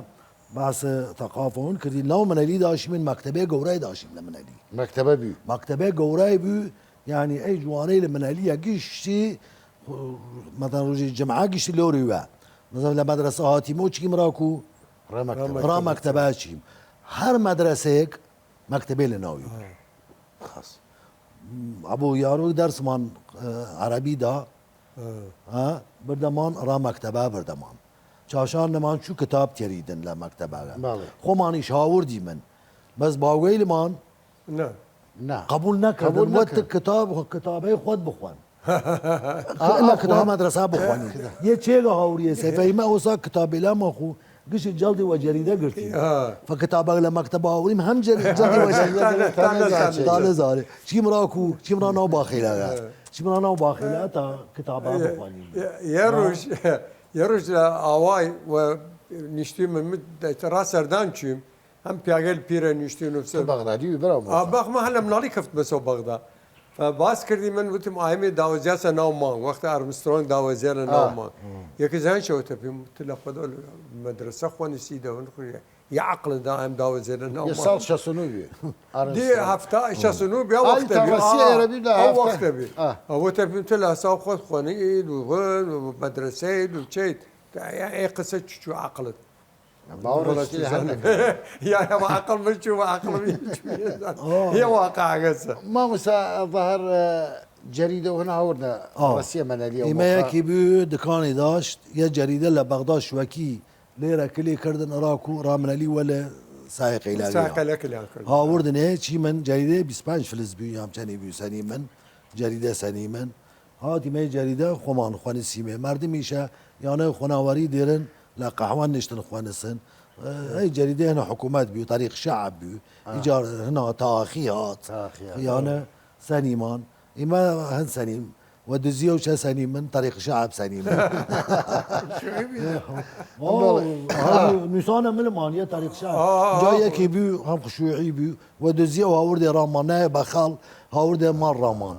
باس تەقافەون کردی، لەو منەلی داشی من مەکتەبێ گەورای داشیم لە منەلی. مەکتەبە بوو. مەکتەبێ گەورای بوو، یعنی، ئەی جوانەی لە منەلی یە گشتی، مەدەن ڕوژی جمعە گشتی لۆری وە. مەسەلەن، لە مەدرەسە هاتیم و چیم ڕاکو؟ ڕا مەکتەبە. ڕا مەکتەبە چیم. هەر مەدرەسەیەک مەکتەبێ لە ناوی. ئا. خاس. ئەبوو یاروک دەرسمان، ئە، عەرەبی دا. ئە. ها؟ بردەمان، ڕا مەکتەبە بردەمان. چاشان نەمان چوو کتاب تێریدن لە مەکتەبەگە. بەڵێ. خۆمانیش هاوردی من. بەس باوگەیلمان نا. نا. قبول نەکردن. قبول وەت نەکرد. کتاب، کتابەی خۆت بخوان. ئا، لە ئا، کتاب خوا. مەدرەسە بخوانین. یە چێگە هاوریە سەفەیمە ئەوسا کتابی لە مەخو گشت جەڵدی وە جەریدە گرتی. ئا. فە کتابەک لە مەکتەب هاوریم هەم جەری-، جەڵدی وە جەریدە تا نە-، گرتی. تا نەزانی. تا نەزانی. چیم ڕاکو، چیم ڕا ناو باخیلاگە. ئا. چیم ڕا ناو باخیلا تا کتابا بخوانیم. یە، یە ها؟ ڕوژ، یە ڕوژ لە ئاوای و نیشتی من مت-، ڕا سەردان چیم. هەم پیاگەل پیرە نیشتین و تو بەغدادی بی برا؟ ئا، بەخ، مە هەلە مناڵی کەفت بەسەو بەغدا. فە باس کردی من وتم ئایمێ داوەزیاسە ناو مانگ، وەختە ئارمسترۆنگ داوەزیانە ناو ئا. مانگ. یەکە زان چەوتە پیم، تو لە خۆدا مەدرسە خوەنسی دەون خویە. یە عەقڵ دا ئەم داوەزیانە ناو یە مانگ. ساڵ شەست و نۆ بی. دی ئارمسترۆنگ. هەفتا، شەست و نۆ بیا ئای وەختە بی. تاوەسی ئا، ئێرە بی لە ئەو هەفتا. وەختە بی. ئا. ئەوەتە پیم تو لە ساو خۆت خوەنی ئید و غن و مەدرسە ئید و چیت. ئێ قسە چچوو عەقڵت؟ باوەڕ وەڵا شتی هەر نەکەن. یا یا عەقڵ من چوو، عەقڵ من چوو. ئۆ. یا واقع گەسە. مامۆستا ظاهر، ئە، جەریدە و هەنا هەوردە ئۆ. ڕەسیە مەنەلی و ئیمە مۆخە. یەکی بوو دکانی داشت، یە جەریدە لە بەغداد شوەکی لێرە کلی کردن ئڕا کو ڕامنەلی وەلێ سایقەی لاوی سایقە ها. لە کلیان کرد. هاوردنێ چی من جەریدە بیست و پەنج فلس بوو یام چەنی بوو سەنی من، جەریدە سەنی من. هاتیمە جەریدە خوەمان خوەنسیمێ. مەردمیشە یانە خوەناوەری دێرن لە قەحوان نشتن خوەنسن. ئە، ئەی جەریدە هەنە حکومەت بوو، تاریخ شعب بوو. ئا. ئیجار هەنا تاخی هات. تاخی هات. یانە سەنیمان. ئیمە هەن سەنیم. و دزیە و چە سەنی من، تاریخ شعب سەنی من. ئۆ، بەڵێ. ئەو نووسانە ملمان یە تاریخ شعب. ئا، ئا، جا ئا. یەکی بوو، هەم خشوعی بوو. و دزیە و هاوردێ ڕامان، نایە بەخاڵ، هاوردێ ماڵ ڕامان.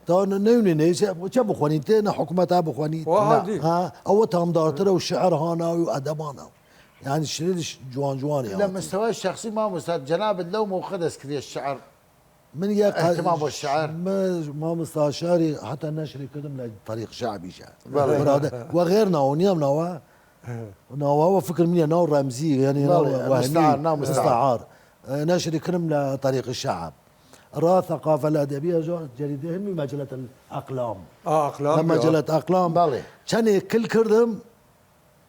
تا نەونێ نەیسێ، چە بخوەنیت؟ تێ نە حکومەت ها بخوەنیت؟ وە نە. هادی. ها، ئەوە تامدارترە و شعر هاناوی و ئەدەبانە. یعنی شعرش جوان جوانە لە یاوەتی. مستوای شخصی مامۆستا جەنابت لەو موقع دەست کردێ شعر؟ من یە قا-، اهتمام بە شعر. من مامۆستا شعری حتی نەشری کردم لە تاریخ شعبیشە. بەڵێ. برادە، و غیر ناو نیام ناوە. ناوە و فکر منیە ناو ڕەمزی، یعنی ناو بەڵێ، وهمی، مستعار، ناو مستعار. مستعار. ئە، نەشری کردم لە تاریخ شعب. را ثقافة الأدبية جا جریدە هەمی مجلة الأقلام. ئا، ئەقلام، لە یا. مجلة أقلام. بەڵێ. چەنێ کل کردم،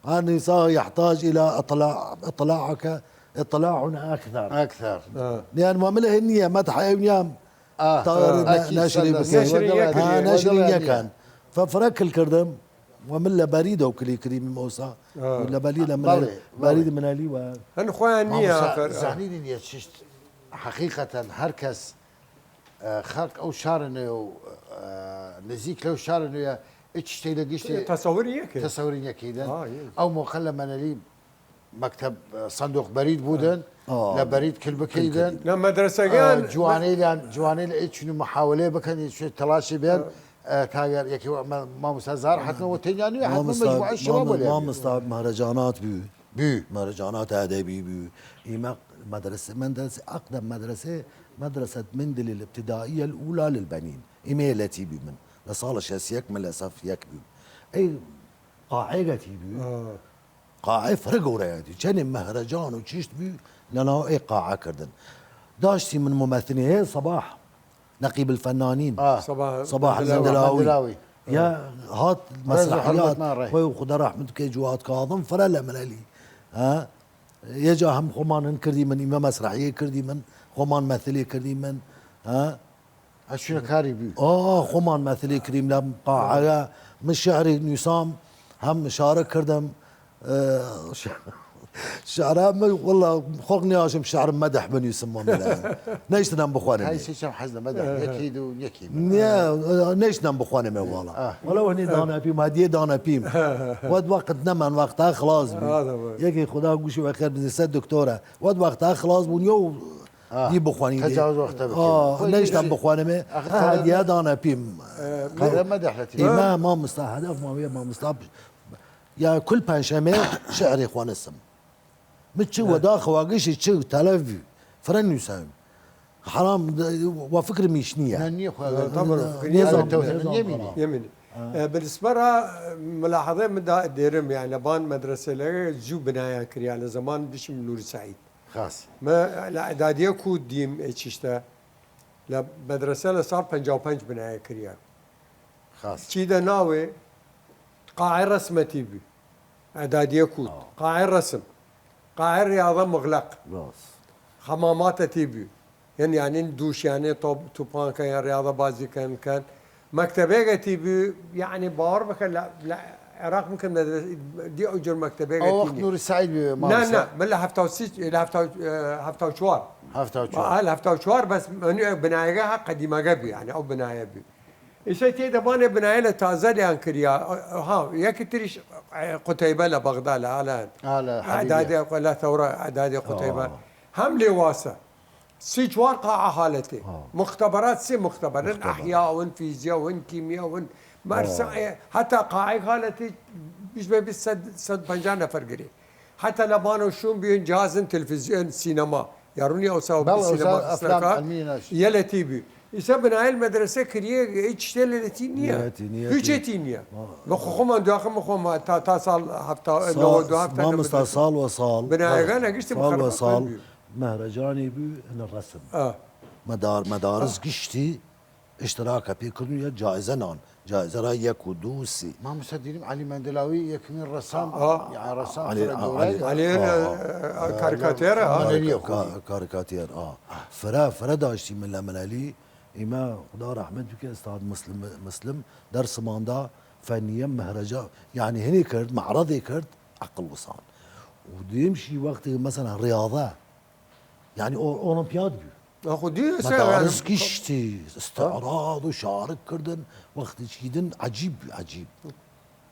هانیسا يحتاج إلى اطلاع، اطلاعك، اطلاع أكثر. ئەکثەر. ئا. نیان ماملە هنیە، مەتحە ئەو نیام. ئا. تا ئا. ئەکی ناشری سەدە بکەی. ناشری وەدەڵا یەکەن. ها، ناشری وەدەڵا یەکەن. ففرە کل کردم، و من لە بەری دەو کلی کردی مۆسا. ئا. لە بەری لە من، بەڵێ، بەری بەڵێ. منالی و هەن خۆیان نییە مامۆستا ئاخر. زانی نیە چشت حەقیقەتەن هەر کەس ئە، خەڵک ئەو شارە نوێ و، ئە، نزیک لەو شارە نوێ، ئیچ شتەی لە گشتی تەسەوری یەکێ. تەسەوری یەکەیدن. ئا، یە. ئەو موقع لە مەنەلی مەکتەب، ئە، سندوق بەرید بودن، ئا. لە بەرید کل بکەیدن. نە مەدرسەگان ئە، جوانەیلان، جوانەیل ئیچ چون محاولەیە بکەن، ئیچ تەلاشی بێن، ئە، تا گەر یەکێ وە مە-، مامۆستا زار حتمە وە تەنیا نوێ، حتمە مامۆستا، مەجموعە شەوا مامۆ-، بۆ لێ. مامۆستا مەهرەجانات بوو. بو. مەرەجانات ئەدەبی بو. ئیمە مەدرسە، من دەس ئەقدەم مەدرسە، مەدرسە من دل الابتدائیە الأولى للبنین. ئیمە لەتی بو من. لە ساڵ شەست یەک من لە سەف یەک بو. ئەی قاعەگەتی بو. ئا. قاعە فرە گەورەیەتی. چەنێ مەهرەجان و چیشت بو لە ناو ئەی قاعە کردن. داشتی من ممثلی هەیە سەباح. نقیب الفنانین. ئا. سەباح سەباح مەندەلاوی. مەندەلاوی. یا هات ڕێز و مەسرحیات، حورمەتمان ڕێ. خۆی و خودا ڕەحمەت بکەی جواد کاظم فرە لە مەنەلی. ها؟ یە جا هەم خۆمان هەن کردی من ئیمە مەسرحیە کردی من، خۆمان مەثلی کردی من. ها؟ ئەچوونە کاری بی. ئا، خۆمان مەثلی کردیم لە قاعەگە. من شعری نووسام، هەم شارە کردم. ئە، ش-، شعرا من، والله، خۆق نیاشم شعر مەدح بنووسم، والله. نەیشتنم بخوانم. هاي سيشم حزن مدح، یەکی دو، یەکی. نیە، نەیشتنم بخوانم، والله. ئا. والله هنی دانە پیم، هدیه دانە پیم. وەد وەقت نەمان، وەقتا خلاص بوو. ئا، دەبە. یەکی خودا گوشی وە خێر بزی سەر دکتۆرە. وەد وەقتا خلاص بوون، یو ئا. دی بخوانین دی. تجاوز وەختە بکەین. ئا، خۆی نەیشتم بخوانم، ئەخ، ها، هدیه دانە پیم. ئە، مەدح لەتی. ئیمە مامۆستا، هدف ما ویە مامۆستا. یا کل پنجشەمە شعری خوانسم. من چ وە داخوا گشی چ تەلەف فرە نووسم. حرام د-، وە فکر میش نییە. نه، نییە خو ئەگەر طبعا، نظام، نظام، نظام، نظام. یەمینی. ئە، بلسبەرا ملاحظە من دا دێرم، یعنی، لە بان مەدرسە لە زوو بنایان کریا لە زەمان بشم نوری سعید. خاص. ما لە ئەدادیە کو دیم ئەی چیشتە لە مەدرسە لە ساڵ پەنجا و پەنج بنایە کریا. خاص. چی دە ناوێ قاعە ڕەسمەتی بی. ئەدادیە کو. ئا. قاعە ڕەسم. قاعە ڕیاضە مغلق. ڕاست. حەماماتەتی بی. یەن یانین دووشیانێ تۆپ، توپان کەن، یان ڕیاضە بازی کەن، کەن. مەکتەبێگەتی بی، یعنی باوەڕ بکە لە، لە عێراق ممکن مەدرسە، دی ئەو جۆر مەکتەبێگەتی ئەو وەخت نیە. نوری سعید بی، نه، مامۆستا. نه، من لە هەفتا و سێ، لە هەفتا، ئە، هەفتا و چوار. هەفتا و چوار. ئا، لە هەفتا و چوار بەس من بنایەگە ها قەدیمەگە بی، یعنی ئەو بنایە بی. ئیسە تێ دەبانێ بنایە لە تازە لیان کریا. ها، یەکی تریش، ئە، قوتەیبە لە بەغدا لە ئالان. ئا، لە حەبیبیە. ئەدادێ، لە تەورە، ئەدادێ قوتەیبە. ئا. هەم لێواسە. سی چوار قاعە حالەتێ. ئا. مختبرات سێ مختبرن، مختبر. ئەحیا ون، فیزیا ون، کیمیا ون، مەرسە، ئا. ئێ، هەتا قاعەی حالەتێ بیش بە بیست، سەد، سەد پەنجا نەفەر گرێ. هەتا لە بانەو شوون بیون جهازن تلفزیۆن، سینەما. یا ڕوونی ئەو ساو بەڵێ، سینەما ئەوسا ئەفلام خستنەکە. ئەلمینەش. یەلەتی بی. ئیسە بنایل مەدرەسە کریە، هیچ شتێ لە تی نییە. نیەتی، نیەتی. هیچێتی نییە. ما- بە خۆ خۆمان دواخە خۆمان تا، تا ساڵ هەفتا، ساڵ، نەوەد و هەفت مامۆستا، ساڵ وە ساڵ. بنایەگان ئەگشتی ساڵ وە مخەربە ساڵ بی. مەهرەجانی بوو، ئەنە ڕەسم. ئا. مەدار-، مەدارس گشتی اشتراکە پێ کردن، یا جایزە نان. جایزە را یەک و دوو و سی. مامۆستا دیریم عەلی مەندلاوی یەکمین ڕەسام، ئا. یا ڕەسام عەلی، فرە عەلی، گەورای. عەلی، ئا، ئا. ئە، ئە، کاریکاتێرە، ئا. مەنەلی کار-، خوی. کار-، کاریکاتێر، ئا. فرە، فرە داشتی من لە مەنەلی، ئیمە خودا ڕەحمەت بکە، ئستاد مسلم، مسلم دەرسماندا فەنیە مەهرەجا، یعنی هەنێ کرد، مەعرەدێ کرد، عەقڵ وسان. و دویم شی وەختی مەسەلەن ڕیاضە، یعنی ئۆ-، ئۆلمپیاد بوو. ئەخو دی مەدارس گشتی، استعراض و شارک کردن، وەختی چیدن عەجیب بوو، عەجیب.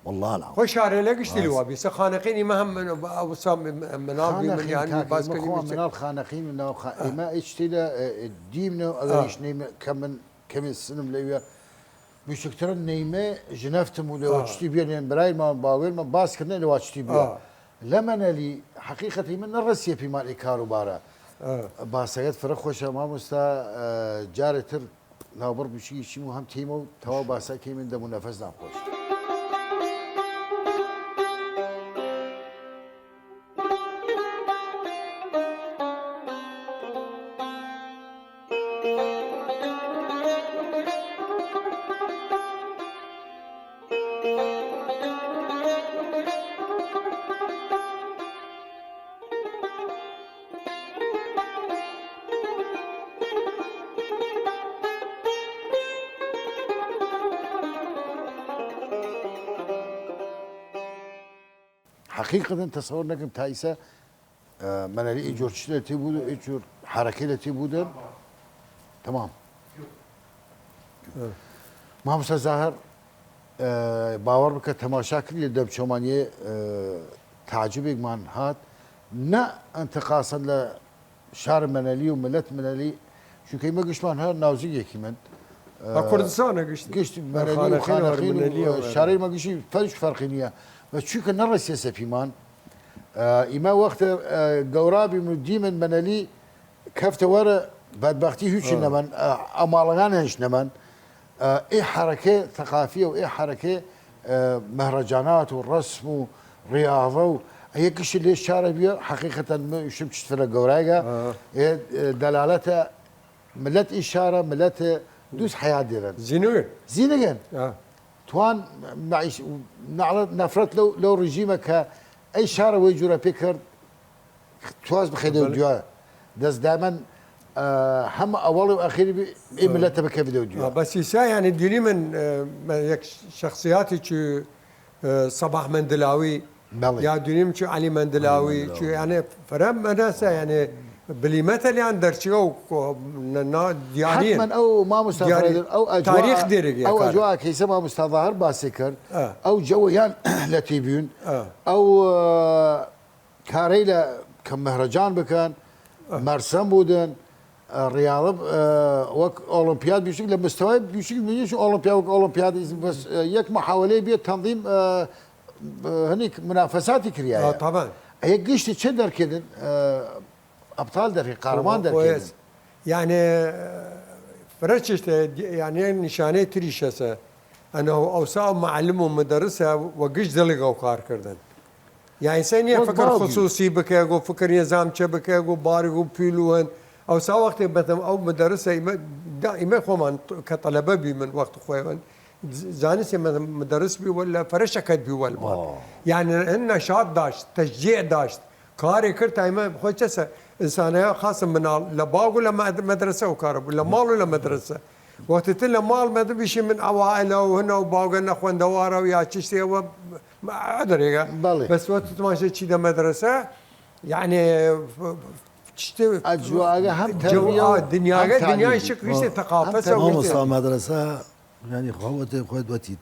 والله العظیم. خۆی شارێلە گشتی لوا بی، سە خانەقینی مە هەم من، ئەو سا من، مناڵ بی من، خانەقین یعنی کاکە، باس ئیمە کردی خۆ بچێ. مناڵ خانەقین ناو خا-، ئیمە ئیچ تیلە، ئە، ئە، دیم نەو ئەگەریش نەیمە کە من کەمێ سنم لەویە بچووکترە نەیمە ژنەفتم و لەوە چتی بیە لێن برای ما باوێن ما باس کردنە لەوا چتی بیە. لە مەنەلی حەقیقەتی من نەڕەسیە پیمان ئی کاروبارە. باسەگەت فرە خۆشە مامۆستا، ئە، جارێ تر ناوبڕ بچی چیم و هەم تیمە و تەواو باسە کەی من دەم و نەفەس ناخۆش. حەقیقەتەن تەسەور نەکەم تا ئیسە، ئە، مەنەلی ئی جۆر چشتە تی بوود و ئی جۆر حەرەکەی لە تی بوودن. تەمام. مامۆستا زاهر، ئە، باوەڕ بکە تەماشا کردی لە دەم چۆمانیە، ئە، تعجبێکمان هات. نە ئەنتقاسەن لە شار مەنەلی و ملەت مەنەلی، چونکە ئیمە گشتمان هەر ناوزیگێکی من. ئە، کوردستانە گشت. گشت مەنەلی و خانەقین و خانەقین و مەنەلی و شارەی مە گشتی فەرش فەرقی نییە. و چونکە نەڕەسیە سەپیمان، ئە، ئیمە وەختە، ئە، گەورا بیم و دیمن مەنەلی کەفتە وەرە بەدبەختی هیچی نەمەن، ئە، ئەماڵەگان هەنش نەمەن. ئە، ئێ حەرەکە تەقافیە و ئێ حەرەکە، ئە، مەهرەجانات و ڕەسم و ڕیاضە و ئەیە گشتی لێ شارە بیە، حەقیقەتەن من شم چشترە گەورایگە، ئێ، ئێ، دەلالەتە ملەت ئی شارە، ملەت دووس حەیات دێرن. زینوێ. زینگن. توان معیش-، نەعلە-، نەفرەت لەو، لەو ڕژیمە کە ئەی شارە وەی جورە پێ کرد، تواز بخەێدەو دوا. دەست دامەن، ئە، هەم ئەوەڵ و ئەخیر بی، ئی ملەتە بکەێدەو دوا. بەس ئیسا، یعنی، دونی من، ئە، مە یەک شخصیاتی چی، ئە، سەباح مەندلاوی، یا دونیم چی عەلی مەندلاوی، چی، یعنی، فرە مەدەسە، یعنی، بلیمەتە لیان دەرچگە و کۆ-، نە-، نا-، دیاری. حتماً ئەو مامۆستا دیاری. فرەدر، ئەو ئەجوا، تاریخ دێرگە ئەو کارە. ئەجوا کەیسە مامۆستا ظاهر باسێ کرد، ئەو جەوەیان لە تی بیون، ئەو، ئە، کارەیلە کە مەهرەجان بکەن، مەرسەم بودن، ئە، ڕیاڵە، ئە، وەک ئۆڵمپیاد بیشک لە مستەوای بیشک منیش ئۆڵمپیاد وەک ئۆڵمپیاد ئیزم بەس، ئە، یەک محاولەی بێت تەنظیم، ئە، هەنیک منافەساتی کریایە. ئە، تەبەن. ئەیە گشتی چه دەرکردن، ئە، ئەبتال دەرکردن، قارەمان دەرکردن. یعنی، فرە چشتە، یعنی، نیشانەی تریشەسە. ئەنە ئەوسا معلم و مدرسە وە گشت دڵی گەو کار کردن. یعنی سەی نییە فکر خصوصی بکەگ و فکر نێزام چە بکەگ و بارگ و پیلوەن. ئەوسا وەختێ بەتەم ئەو مدرسە ئیمە، دا ئیمە خۆمان کە تەلەبە بی من وەخت خۆیوەن زانستێ مدرس بی وەل لە فرە شەکەت بی وەل بار. یعنی هن نشاط داشت، تشجیع داشت. کارێ کرد تا ئیمە خۆی چەسە ئنسانەیە خاصە مناڵ لە باگ و لە مەد-، مەدرسە و کارە بوو، لە ماڵ و لە مەدرسە. وەختتر لە ماڵ مەدە بیشی من ئەوائلە و هەنە و باوگە نەخوەندەوارە و یا چشتێ وە ئەدرێگە. بەڵێ. بەس وەخت تماشە چی دە مەدرسە، یعنی، چشتێ ئەجواگە هەم جو-، تەربیە و ئا، دنیاگە، هەم دنیای تعلیم. شک ریشتێ تەقافەسە و مامۆستا مەدرسە، یعنی، خۆتێ خۆت وەتی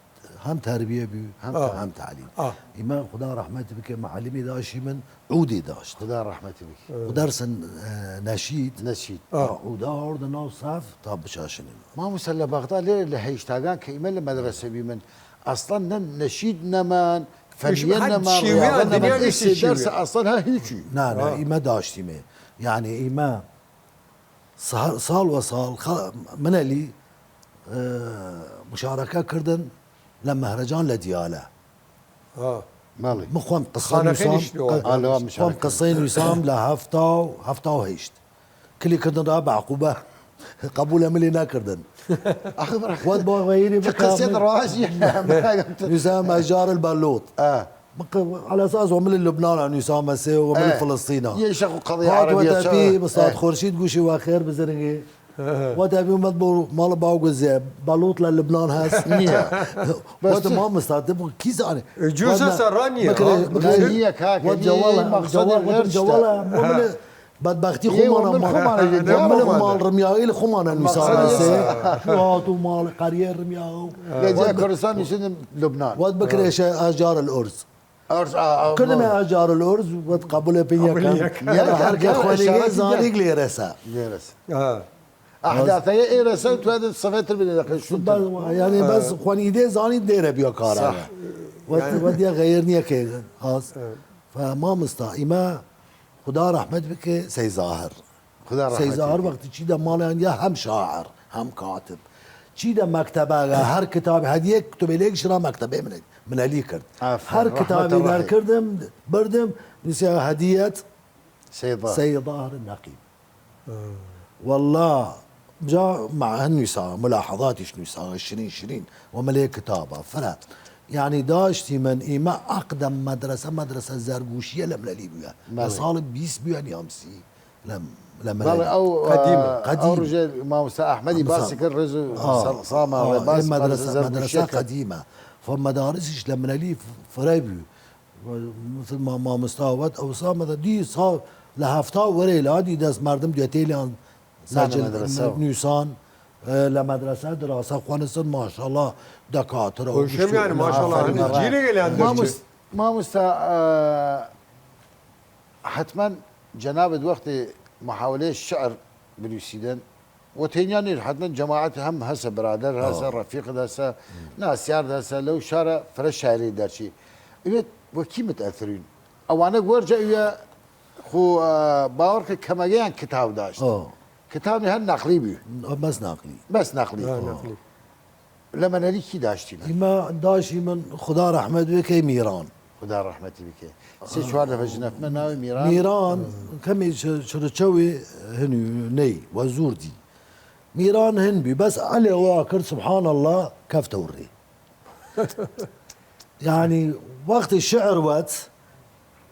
هەم تەربیە بی، هەم، ئا. هەم تعلیم. ئا. ئیمە خودا ڕەحمەت بکە، معلمی داشی من، عودی داشت. خودا ڕەحمەتی بکە. و دەرسن، ئە، نەشید. نەشید. ئا. عودا ئاوردە ناو ساف تا بچاشنیم. مامۆستا لە بەغدا لێرە لە هەیشتاگان کە ئیمە لە مەدرسە بی من، ئەسڵەن نە نەشید نەمان، فەنیە نەمان، ڕیاضە نەمان، ئیسێ دەرسە ئەسڵەن هە هیچی. نا، نا، ئیمە داشتیمێ. یعنی ئیمە سهر، ساڵ وە ساڵ خە-، منەلی، ئە، مشارەکە کردن لە مەهرەجان لە دیالە. ها. بەڵێ. من خوەم قسە خانەکە نووسام، نیشتنەوە. قە-، ئالەوە خوەم مشارەکە. قسەی نووسام لە هەفتا و هەفتا و هەیشت. کلی کردن را بە عقوبە. قبولە ملی نەکردن. ئەخە بڕە. وەت بۆ غەیری چ بکەم. قسەت ڕاجی. نووسام ئەجار البلوط. ئە. من ق-، على أساس ومل لبنان نووسامە سێ ومل ئە. فلسطینە. یە شەق و قەڵی هات عەرەبیە وەتە چاوە. پی مستاد ئە. خورشید گوشی وە خێر بزرگی. وەتە پی ومەد بۆ ماڵ باو گوزێ. بەلوط لە لبنان هەس؟ نییە. وەتە ما مستاد بۆ کی زانێ؟ جوزە وەتە سەرا نییە. بکرێ، ها؟ بکرێ. نییە کاکە، وەت نییە، جەوەڵە، مەقسەد جەوەڵ، وەتە هێشتا. جەوەڵە، مەملێ. بەدبەختی یە، خۆمانە وەمل ما-، خۆمانە جەوەڵە. مەملێ ماڵ ڕمیاوی لە خۆمانە نووسامە مەقسەد سێ. هێشتا. وات و ماڵ قەریە ڕمیاو. لە جای وەت کوردستان نووسیدن لبنان. وەت بکرێشە ئەجار الأرز. ئەرز، ئا، ئا، کردم ئەجار الأرز، وەت قبول پێ یەکەم. یەکەم. هەر کە خوەنی ئشارەتی زانیگ لێرەسە. لێرەسە. ئا. ئەحداثەیە ئێرەسە و توێدە سەفێتر بدە دەقەی شتر. بەس، یعنی بەس خوەنی دێ زانی دێرە بیا کارا. صح. وەت، یعنی وەت یە غەیر نییە کە ئاز. فە مامستا ئیمە خودا ڕەحمەت بکە سەی زاهر. خودا ڕەحمەتی سەی زاهر بکە. وەختی چی دە ماڵیان یا هەم شاعر، هەم کاتب. چی دە مەکتەبە، هەر کتاب هەدیە کتوبێ لێک شرا مەکتەبێ منەلی، منەلی کرد. ئافەرین، هەر ڕەحمەت کتابی ڕەحیم. دەرکردم، بردم، نووسیا هەدیەت سەی زاهر. سەی زاهر نەقیب. والله جا مع هەن نویسا، ملاحظاتیش نویسا، شرین شرین، و ملێ کتابا، فرە. یعنی داشتی من ئیمە عقدە مەدرسە، مەدرسە زەرگوشیە لە ملەلی بویە. لە بەڵێ. ساڵ بیست بویە نیام سی. لە، لە ملەلی. بەڵێ، ئەو، قەدیمە. ئە، ئەو قەدیم. ڕژێ مامۆستا ئەحمەدی مامۆستا. باسی کرد، ڕێز و ئا، سەڵ-، ساما ئا، ڕێ باس ئێ مەدرسە، مەدرسە مەدرسە زەرگوشیە کرد. قەدیمە. فە مەدارسیش لە ملەلی فرە بوی. و مثل ما-، مامۆستا وەت ئەوسا مەدە دی ساڵ لە هەفتا وەرەی لا دی دەس مەردم دوێتێلیان سەجل مەدرسە. نووسان، ئە، لە مەدرسە دراسە خوەنسن ماشاءالله دەکاترە و خۆشەمیان ماشاءالله هەمی جیرێگە لیان دەرچێ. مامۆس-، مامۆستا، ئە، حتمەن جەنابت وەختێ محاولەی شعر بنووسیدن، وە تەنیا نیر، حتمەن جەماعەت هەم هەسە، برادەر هەسە، ئا. ڕەفیقت هەسە، ناسیارت هەسە، لەو شارە فرە شاعری دەرچی. ئوێت وە کی متەئەثرین؟ ئەوانە وەرجە ئوێ خو، ئە، باوەڕ کە کەمەگەیان کتاب داشت. ئا. کتابی هەر نەقلی بی. بەس نەقلی. بەس نەقلی. ئا، نەقلی. لە مەنەلی کی داشتی من؟ ئیمە داشی من خودا ڕەحمەت بکەی میران. خودا ڕەحمەتی بکەی. سێ چوار دەفە ژنەفمە ناوی میران. میران کەمی چ-، چرچەوی هنی نەی وە زوردی. میران هن بی، بەس ئەلێ وا کرد سبحان الله کەفتە وڕی. یعنی وەختی شعر وەت،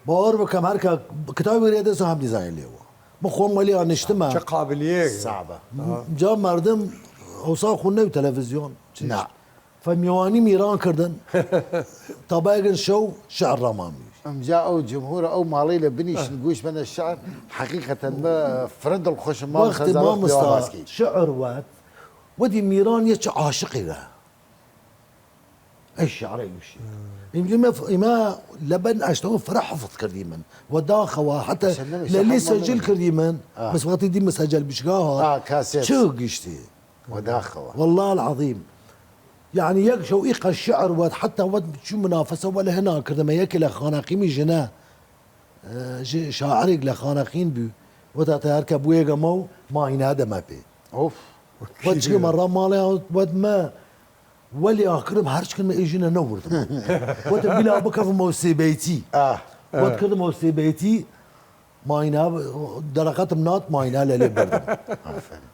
باوەڕ بکەم هەر کە کتابی رێ دەس هەم دیزاین لێوە. من خۆم وەلی ئانیشتمە. چه قابلیه. صعبە. جا مردم ئەوسا خو نەو تەلەڤیزیۆن. چیش. نا. فە میوانی میران کردن. تا بایگن شەو شعر ڕامان بی. ئەمجا ئەو جمهورە ئەو ماڵەی لە بنیشن گوش بەنە شعر، حەقیقەتەن بە فرە دڵخۆشم ماڵ وەختی خەزانە مامۆستا باسکی. شعر وەت، وەدی میران یە چ عاشقی لە. ئەی شعرە گوشی. ئیمە، ئیمە لەبەن ئەشتەوە فرە حفظ کردی من. وە داخەوە حتی لە لی سجل کردی من. ئا. بەس وەختی دی مسجل بشگا ها. ئا، کاسێت. چ گشتی؟ وە داخەوە. والله العظیم. یعنی یەک شەو ئیقە شعر وەت، حتی وەت چو منافسە وە لە هنا کردمە یەکی لە خانەقیمی ژنە. ئە، ژ-، شاعرێک لە خانەقین بوو. وەتا تا هەر کە بوێگەمە و ماهینە دەمە پێ. ئۆف. وەت چگە مەڕا ماڵێ وەت مە وەلی ئاکرم هەرچ کردمە ئێ ژنە نەوردم. وەتە بلا بکەفمەوە سێ بەیتی. ئا. وەت کردمەوە سێ بەیتی، ماینە دەرەقەتم نات، ماینە لە لێ بردم. ئافەرین.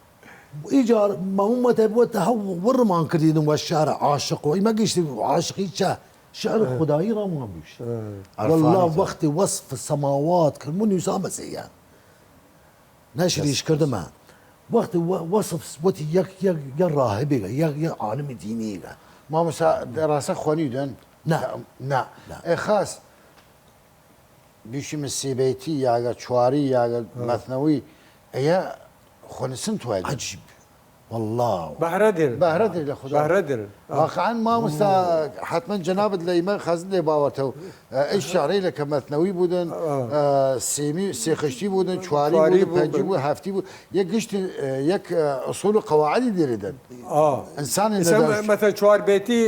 ئیجار مەومەتە بووە تە هەو وڕمان کردیدم وە شعر عاشق و ئیمە گشتی عاشقی چە شعر خودایی ڕامان بوش. والله وەختی وەصف سەماوات کرد من نووسامە سێیان. نەشریش کردمە. وەختی وە-، وەصف وەتی یەک، یەک، یەک راهبێگە، یەک، یەک عالمی دینیگە. مامۆستا، ڕاستە خوەنیدن؟ نا. نا. نا. ئێ خاس، بیشی من سێ بەیتی یاگە چواری یاگە مەثنەوی، ئەیە خوەنسن توای. عجیب. والله. بەهرە دێرن. بەهرە دێر لە خودا. بەهرە دێرن. واقعاً مامۆستا، حتماً جەنابت لە ئیمە خەزن لێ باوەتەو. ئە، ئەی شعرەیلە کە مەثنەوی بوودن، ئە، سێمی، سێ خشتی بوودن، چواری بوودن، پەنجی بوو، هەفتی بوو. یەک گشت، ئە، یەک، ئە، ئوسول و قەواعدی دێریدن. ئا. ئینسان ئینسان مەتەن چوار بەیتی،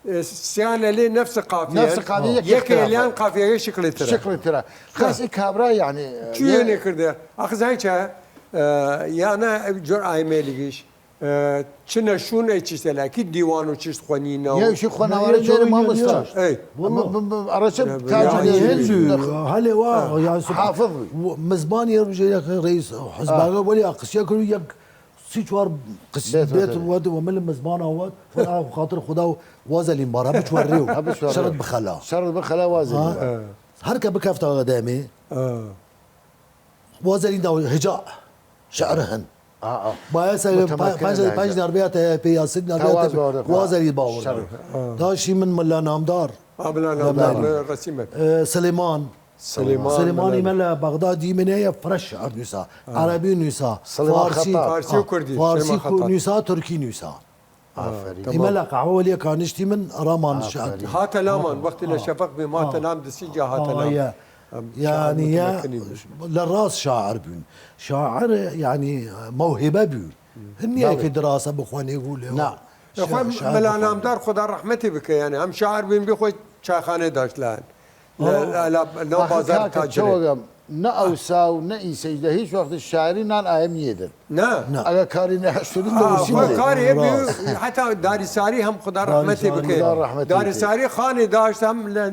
ئە، سیانە لێ نەفس قافیە. نەفس قافیە، یەک یەک اختلاف. ئێلیان قافیەگە شکڵی ترە. شکڵی ترە. خاس ئی کابرا، یعنی، چویە یە- نێکردە؟ ئەخ زای چە؟ یانە جۆر ئایمێلیگیش چنە شوون ئەی چیشتە لە کی دیوان و چیشت خوەنینەوە. یە شی خوەناوەرە جێرە مامۆستا. ئەی. ئەڕەچە تاج هەلێ وا یان حافظ بوی. مزمانی ڕژێ ڕئیس حزباگە وەلی قسیە کرد یەک سی چوار قسیە بێت وەد وە مل مزمان ئاوات خاطر خدا و وازەلیم بارا بچوە ڕێ و شەڕت بخەلا. شەڕت بخەلا وازەلیم. هەر کە بکەفتەوە دەمێ وازەلیم داو هجا شعر هەن. بایا سە پنج نربیات پێ یاسین نربیات وازەلی باوەڕ. داشی من ملا نامدار. سلیمان. سلیمان. سلیمان ئیمە لە بەغداد دیمنەیە فرە شعر نووسا، عەرەبی نووسا، فارسی، فارسی و کوردی، فارسی نووسا، تورکی نووسا. ئیمە لە قەهوە وەلیە کانشتی من ئەڕامان شعر. هاتە لامان وەختی لە شەفەق بیم هاتە لام دسی جا هاتە لام. یانە لە ڕاست شاعر بوین. شاعر یانی مەوهبە بوین. هەر نیە کە دراسە بخوانێ و لێ. نا. خۆ مەلا نامدار خدا ڕەحمەتی بکە یانە ئەم شاعر بوین بی خۆی چاخانێ داشت لایەن. لە بازار تاجرێ. نە ئەوسا و نە ئیسەیش لە هیچ وەخت شاعری نان ئایم نیەدن. نا. ئەگە کاری نەهشتن دەوسی. کاری هەتا داری ساری هەم خدا ڕەحمەتی بکە. داری ساری خانی داشت هەم لە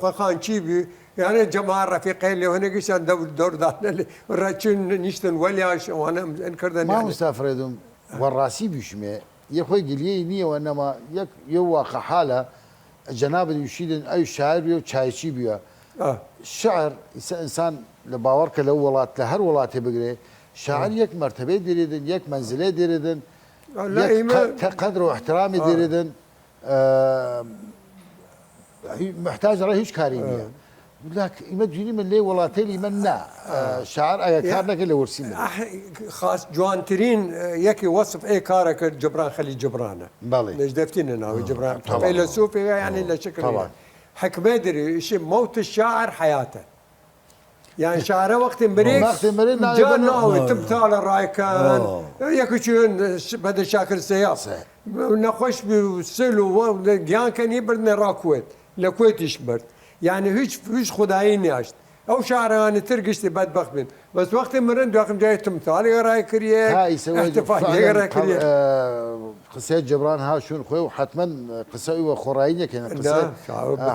خۆخان چی بی یانە جەما ڕەفیقەی لێوەنە گشتان دەور دەوردانە ڕەچون نیشتن وەلیاش ئەوانە ئەن کردن. مامۆستا فرێدم وەڕاستی بیشمێ یە خۆی گلیەی نیەوە نەما یەک یە واقع حالە. جەنابت وشیدن ئەو شاعر بیە و چایچی بیە. شعر ئیسە ئینسان لە باوەڕ کە لەو وڵات لە هەر وڵاتێ بگرێ شاعر یەک مەرتەبەی دیرێدن یەک مەنزلێ دیرێدن. یەک قەدر و احترامی دیرێدن. محتاج ڕە هیچ کاری نیە. لەک ئیمە دوینی من لێ وڵاتەیلی من نا. شاعر ئەگە کار نەکە لە ورسی من. خاص جوانترین یەکی وەسف ئێ کارە کرد جبران خەلی جبرانە. بەڵێ. نەجدەفتینە ناوی جبران فەیلەسوفێ یانی لە شکل. حکمێ دری ئیشی مەوت شاعر حیاتە. یان شاعرە وەختی مریگ جا ناوی تمتالە ڕایکان یەکی چون بەدە شاکر سەیاسە. نەخۆش بی و سل و گیان کەنی بردنە ڕاکوێت لە کوێتیش برد. یعنی هیچ هیچ خودایی نیاشت. ئەو شاعرانی تر گشتی بەدبەخت بین. بەس وەختی مرن دواخم جای تمتالی ڕای کریە. احتفالی ڕای کریە. قسەی جبران هاشون خوێ و حتما قسەی وە خۆڕایی نەکەن قسە.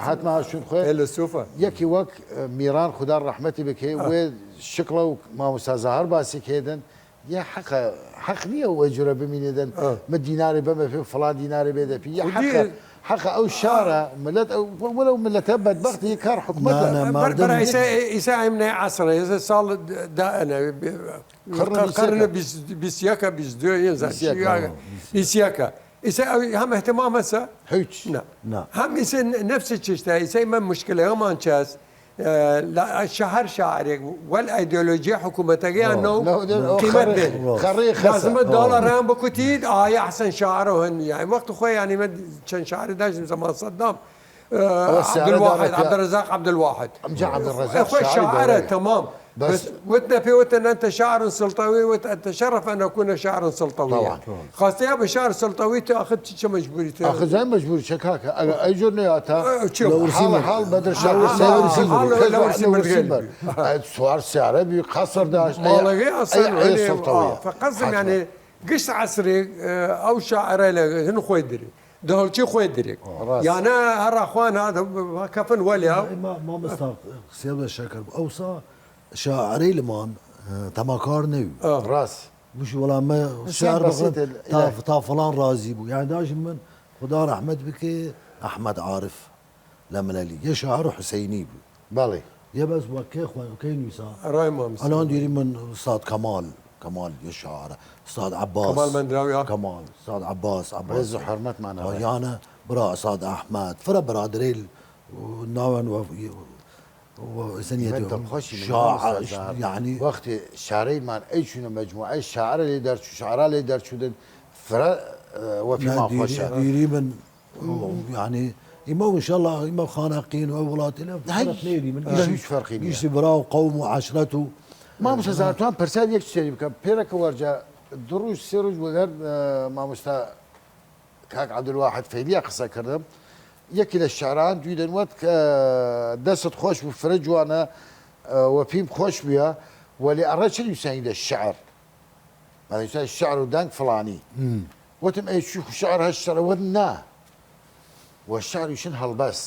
حتما هاشون خوێ فەیلەسوفە. یەکی وەک میران خدا ڕەحمەتی بکەی وێ شکڵە و مامۆستا زاهر باسی کێدن. یە حەقە حەق نییە وە جورە بمینێدن. من دیناری بەمە پێ فلان دیناری بێدە پی یە حەقە. حەقە ئەو شارە ملت وەلەو ملەتە بەدبەختی کار حکومەتە. ئیسا ئەمنە عسرە ئێسە ساڵ دائەنە قەرنە بیست یەکە بیست دوێ ئێزا بیست یەکە. ئیسە ئەو هەم اهتمام هەسە هیچ. هەم ئیسە نەفسی چشتە ئیسە ئیمە مشکلەگەمان چەس. شەهر شاعرێک وەل ئایدۆلۆژیە حکوومەتەگەیان نەو قیمەت بێت. لازمە داڵە ڕیان بکوتید ئایا حسن شاعرە هەن یای وەخت خۆیان ئیمە چەند شاعری داشتن زەمان سەدام. عبدالواحد عبدالرزاق عبدالواحد. خۆی شاعرە تەمام. بەس وتنە پێ وتن انت شاعر سلطوی وت اتشرف ان اكون شاعر سلطوی. خاستە یا بە شار سلطوی تا آخر چی چه مجبوری تا. آخر زای مجبوری چه کاکە ئەگە ئەی جور نیا تا. حال حال بدر شار سوار سیارە بی قصر داشت ماڵەگەی ئەسەر سلطوی. فقصدم یعنی گشت عسرێ ئەو شاعرە لە هن خۆی دری دهڵچی خۆی دری. یانە هەر ئەخوان هات کەفن وەلیا. مامۆستا سێبە شەکر ئەوسا شاعرەیلمان تەماکار نەوی. ڕاست. بوشی وەڵام مە شعر بەخن تا فلان ڕازی بوو یان داژی من خدا ڕەحمەت بکێ ئەحمەد عارف لە ملەلی یە شاعر حوسەینی بوو. بەڵێ. یە بەس وە کێ خوەن کەی نویسا. ئەلان دیری من ساد کەمال کەمال یە شاعرە ساد عەباس کەمال مەندراوی کەمال ساد عەباس عەباس. ڕێز و حورمەتمان یانە برا ساد ئەحمەد فرە برادرەیل ناوان وە وەختێ شارەیمان ئەی چوونە مەجموعەی شاعرە لێ دەرچوو شاعرا لێ دەرچوودن فرە وەپیمان خۆشە. بیری من یعنی ئیمە انشاءاللە ئیمە خانەقین و وڵاتی لە نێری من هیچ فەرقی نیە. گیشتی برا و قەوم و عەشرەت و مامۆستا زانتوان پرسیار یەک سێری بکەم پێرەکە وەرجە دو ڕوژ سێ ڕوژ وەگەرد مامۆستا کاک عەبدولواحد فەیلیا قسە کردم یەکی لە شعران دویدەن وەت کە دەست خۆش بوو فرە جوانە وە پیم خۆش بویە وەلی ئەڕە چ نویسانی دە شعر مادەم شعر و دەنگ فڵانی. وتم ئەی چوو شعر هەر شعر؟ وت نا. و شعر ویشن هەڵبەس.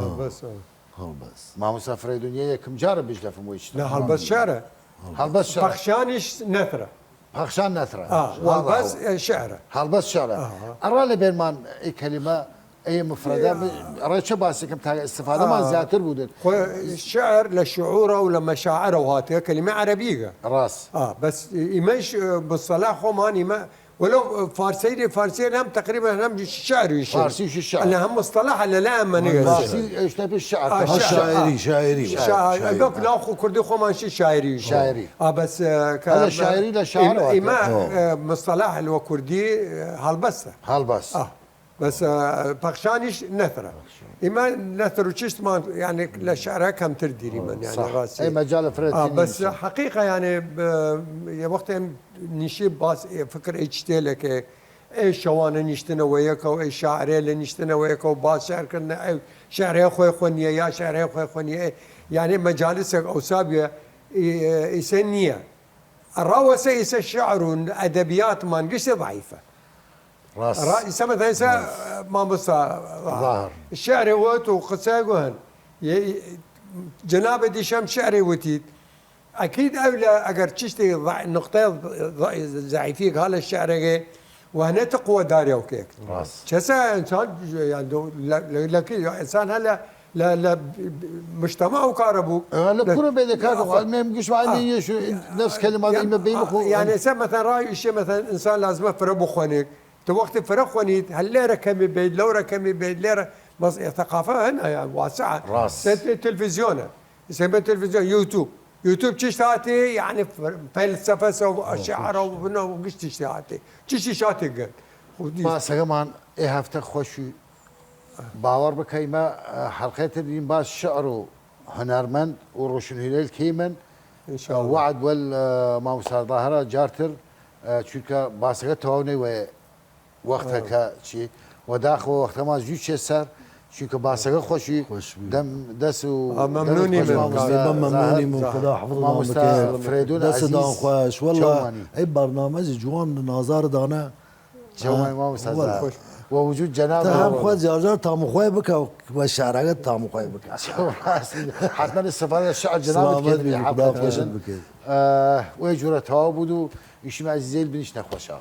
هەڵبەس، ئەوە. هەڵبەس. مامۆستا فرەیدون یە یەکم جارە بشنەفم وەی شتە. نا، هەڵبەس شعرە. هەڵبەس شعرە. پەخشانیش نەثرە. پەخشان نەثرە. ئا، هەڵبەس شعرە. هەڵبەس شعرە. ئەڕا لە بێرمان ئی کەلیمە ئەی مفرەدە ڕێچە باسێکم تا ئیستیفادەمان زیاتر بودن. خۆ شعر لە شعورە و لە مەشاعرە و هاتێ کەلیمە عەرەبیگە. ڕاست. ئا، بەس ئیمەش مستەلا خۆمان ئیمە ولو فارسی، فارسی هم تقریبا هم شعر ویشن. فارسی ویشن شعر. لە هم مصطلح لە لا ئەمە نگەسێ. فارسی ئەشتە پێ شعر. ئا، شعر، شاعری، ئا. شاعری، شاعر، شاعر، شاعر. ئەگەر ناو خو کوردی خۆمان شی شاعری ویشن. شاعری. ئا، بس، ئا، کە هەلە شاعری لە شعر ئیمە، واتە. ئیمە، ئا، مصطلح لە کوردی، ئا، هەڵبەستە. هەڵبەست. ئا، بس، ئا، پەخشانیش نەثرە. ئیمە نەثر و چشتمان، یعنی، لە شعرە کەمتر دیریمن، یعنی، صح. ڕاستی. ئەی مەجالە فرەت ئا، بس نینیشە. حقیقە، یعنی، ب-، یە وەختێن نیشی باس ئێ فکر ئەی چتێلەکێ، ئەی شەوانە نیشتنە وە یەکەو، ئەی شاعرێ لە نیشتنە وە یەکەو، باس شعر کردنە، ئەی شعرێ خوێ خوەنیە، یا شعرێ خوێ خوەنیە، ئەی، یعنی مەجالسێک ئەوسا بیە، ئی-، ئیسە نییە. ئەڕا وەسە ئیسە شعر و ئەدەبیاتمان گشتێ ضعیفە. ڕاست. ئەڕا ئیسە مەتەن ئیسە مامۆستا ظاهر. شعرێ وەت و قسە گوهن. یە-، جناب دیشم شعرێ وتید. ئەکید ئەو لە ئەگەر چشتی ضع-، نقطەی ضع-، ضعیفی هەڵە شعرێگێ و هەنێ تە قوە دارێ و کێک. ڕاست. چەسە ئینسان، یان دو-، لە، لە، لە کی ئینسان هەلە لە، لە مجتمع و کارە بوو. ئە، لە لە کورە بێدە کاکە، ئە، خۆ مێم گشت وانە ئە، یەش نەفس کەلمات ئە، ئیمە بەی ئە، بخۆ. یعنی ئسە مەتەن ڕای ئیشێ مەتەن ئینسان لازمە فرە بخوەنێک. تو وەختی فرە خوەنید، هەر لێرە کەمی بید، لەورە کەمی بید، لێرە بەس ثقافە هەنە، یان واسعە. ڕاست. سەر تلفزیۆنە. سەر تلفزیۆن، یوتیوب. یوتیوب چشت هاتی، یعنی فەلسەفە سەو، شعر و بنە و گشت چشت هاتی. چشت هاتی گرد. خودی. باسەگەمان ئێ هەفتە خوەشی باوەڕ بکەیمە، ئە، حەڵقەی تر دین باس شعر و هونەرمەند و ڕۆشنهویرەیل کەیمن. ئینشاءالله. وەعد وەل، ئە، مامۆستا ظاهرە جارتر، ئە، چونکە باسەگە تەواو نەیوەێ وەختەکە چی؟ وەداخەوە وەختەمان زوو چێ سەر، چونکە باسەگە خوەشی خوەش بی. دەم دەس و ئا، مەمنونی دەم خوەش من. مامۆستا مەمنونی من، ظاهر. خدا حفظ مامۆستا مامۆستا فرەیدون فرەیدون عزیز. عزیز. دەس دان خوەش. وەڵا چەومانی. ئەی بەرنامەزی جوان نازار دانە. چەومانی مامۆستا وەڵا. زاهر. وە وجود جناب تا هەم خوا جار جار تام خوای بکە و شعرەگە تام خوای بکە. حتما استفادە شعر جناب سلامت بکەن، بی، خدا حفظ خوش بکەن. بکەن. ئە، وەی جورە تەواو بود و ئیشی عزیزەیل بنیشنە خوەشا.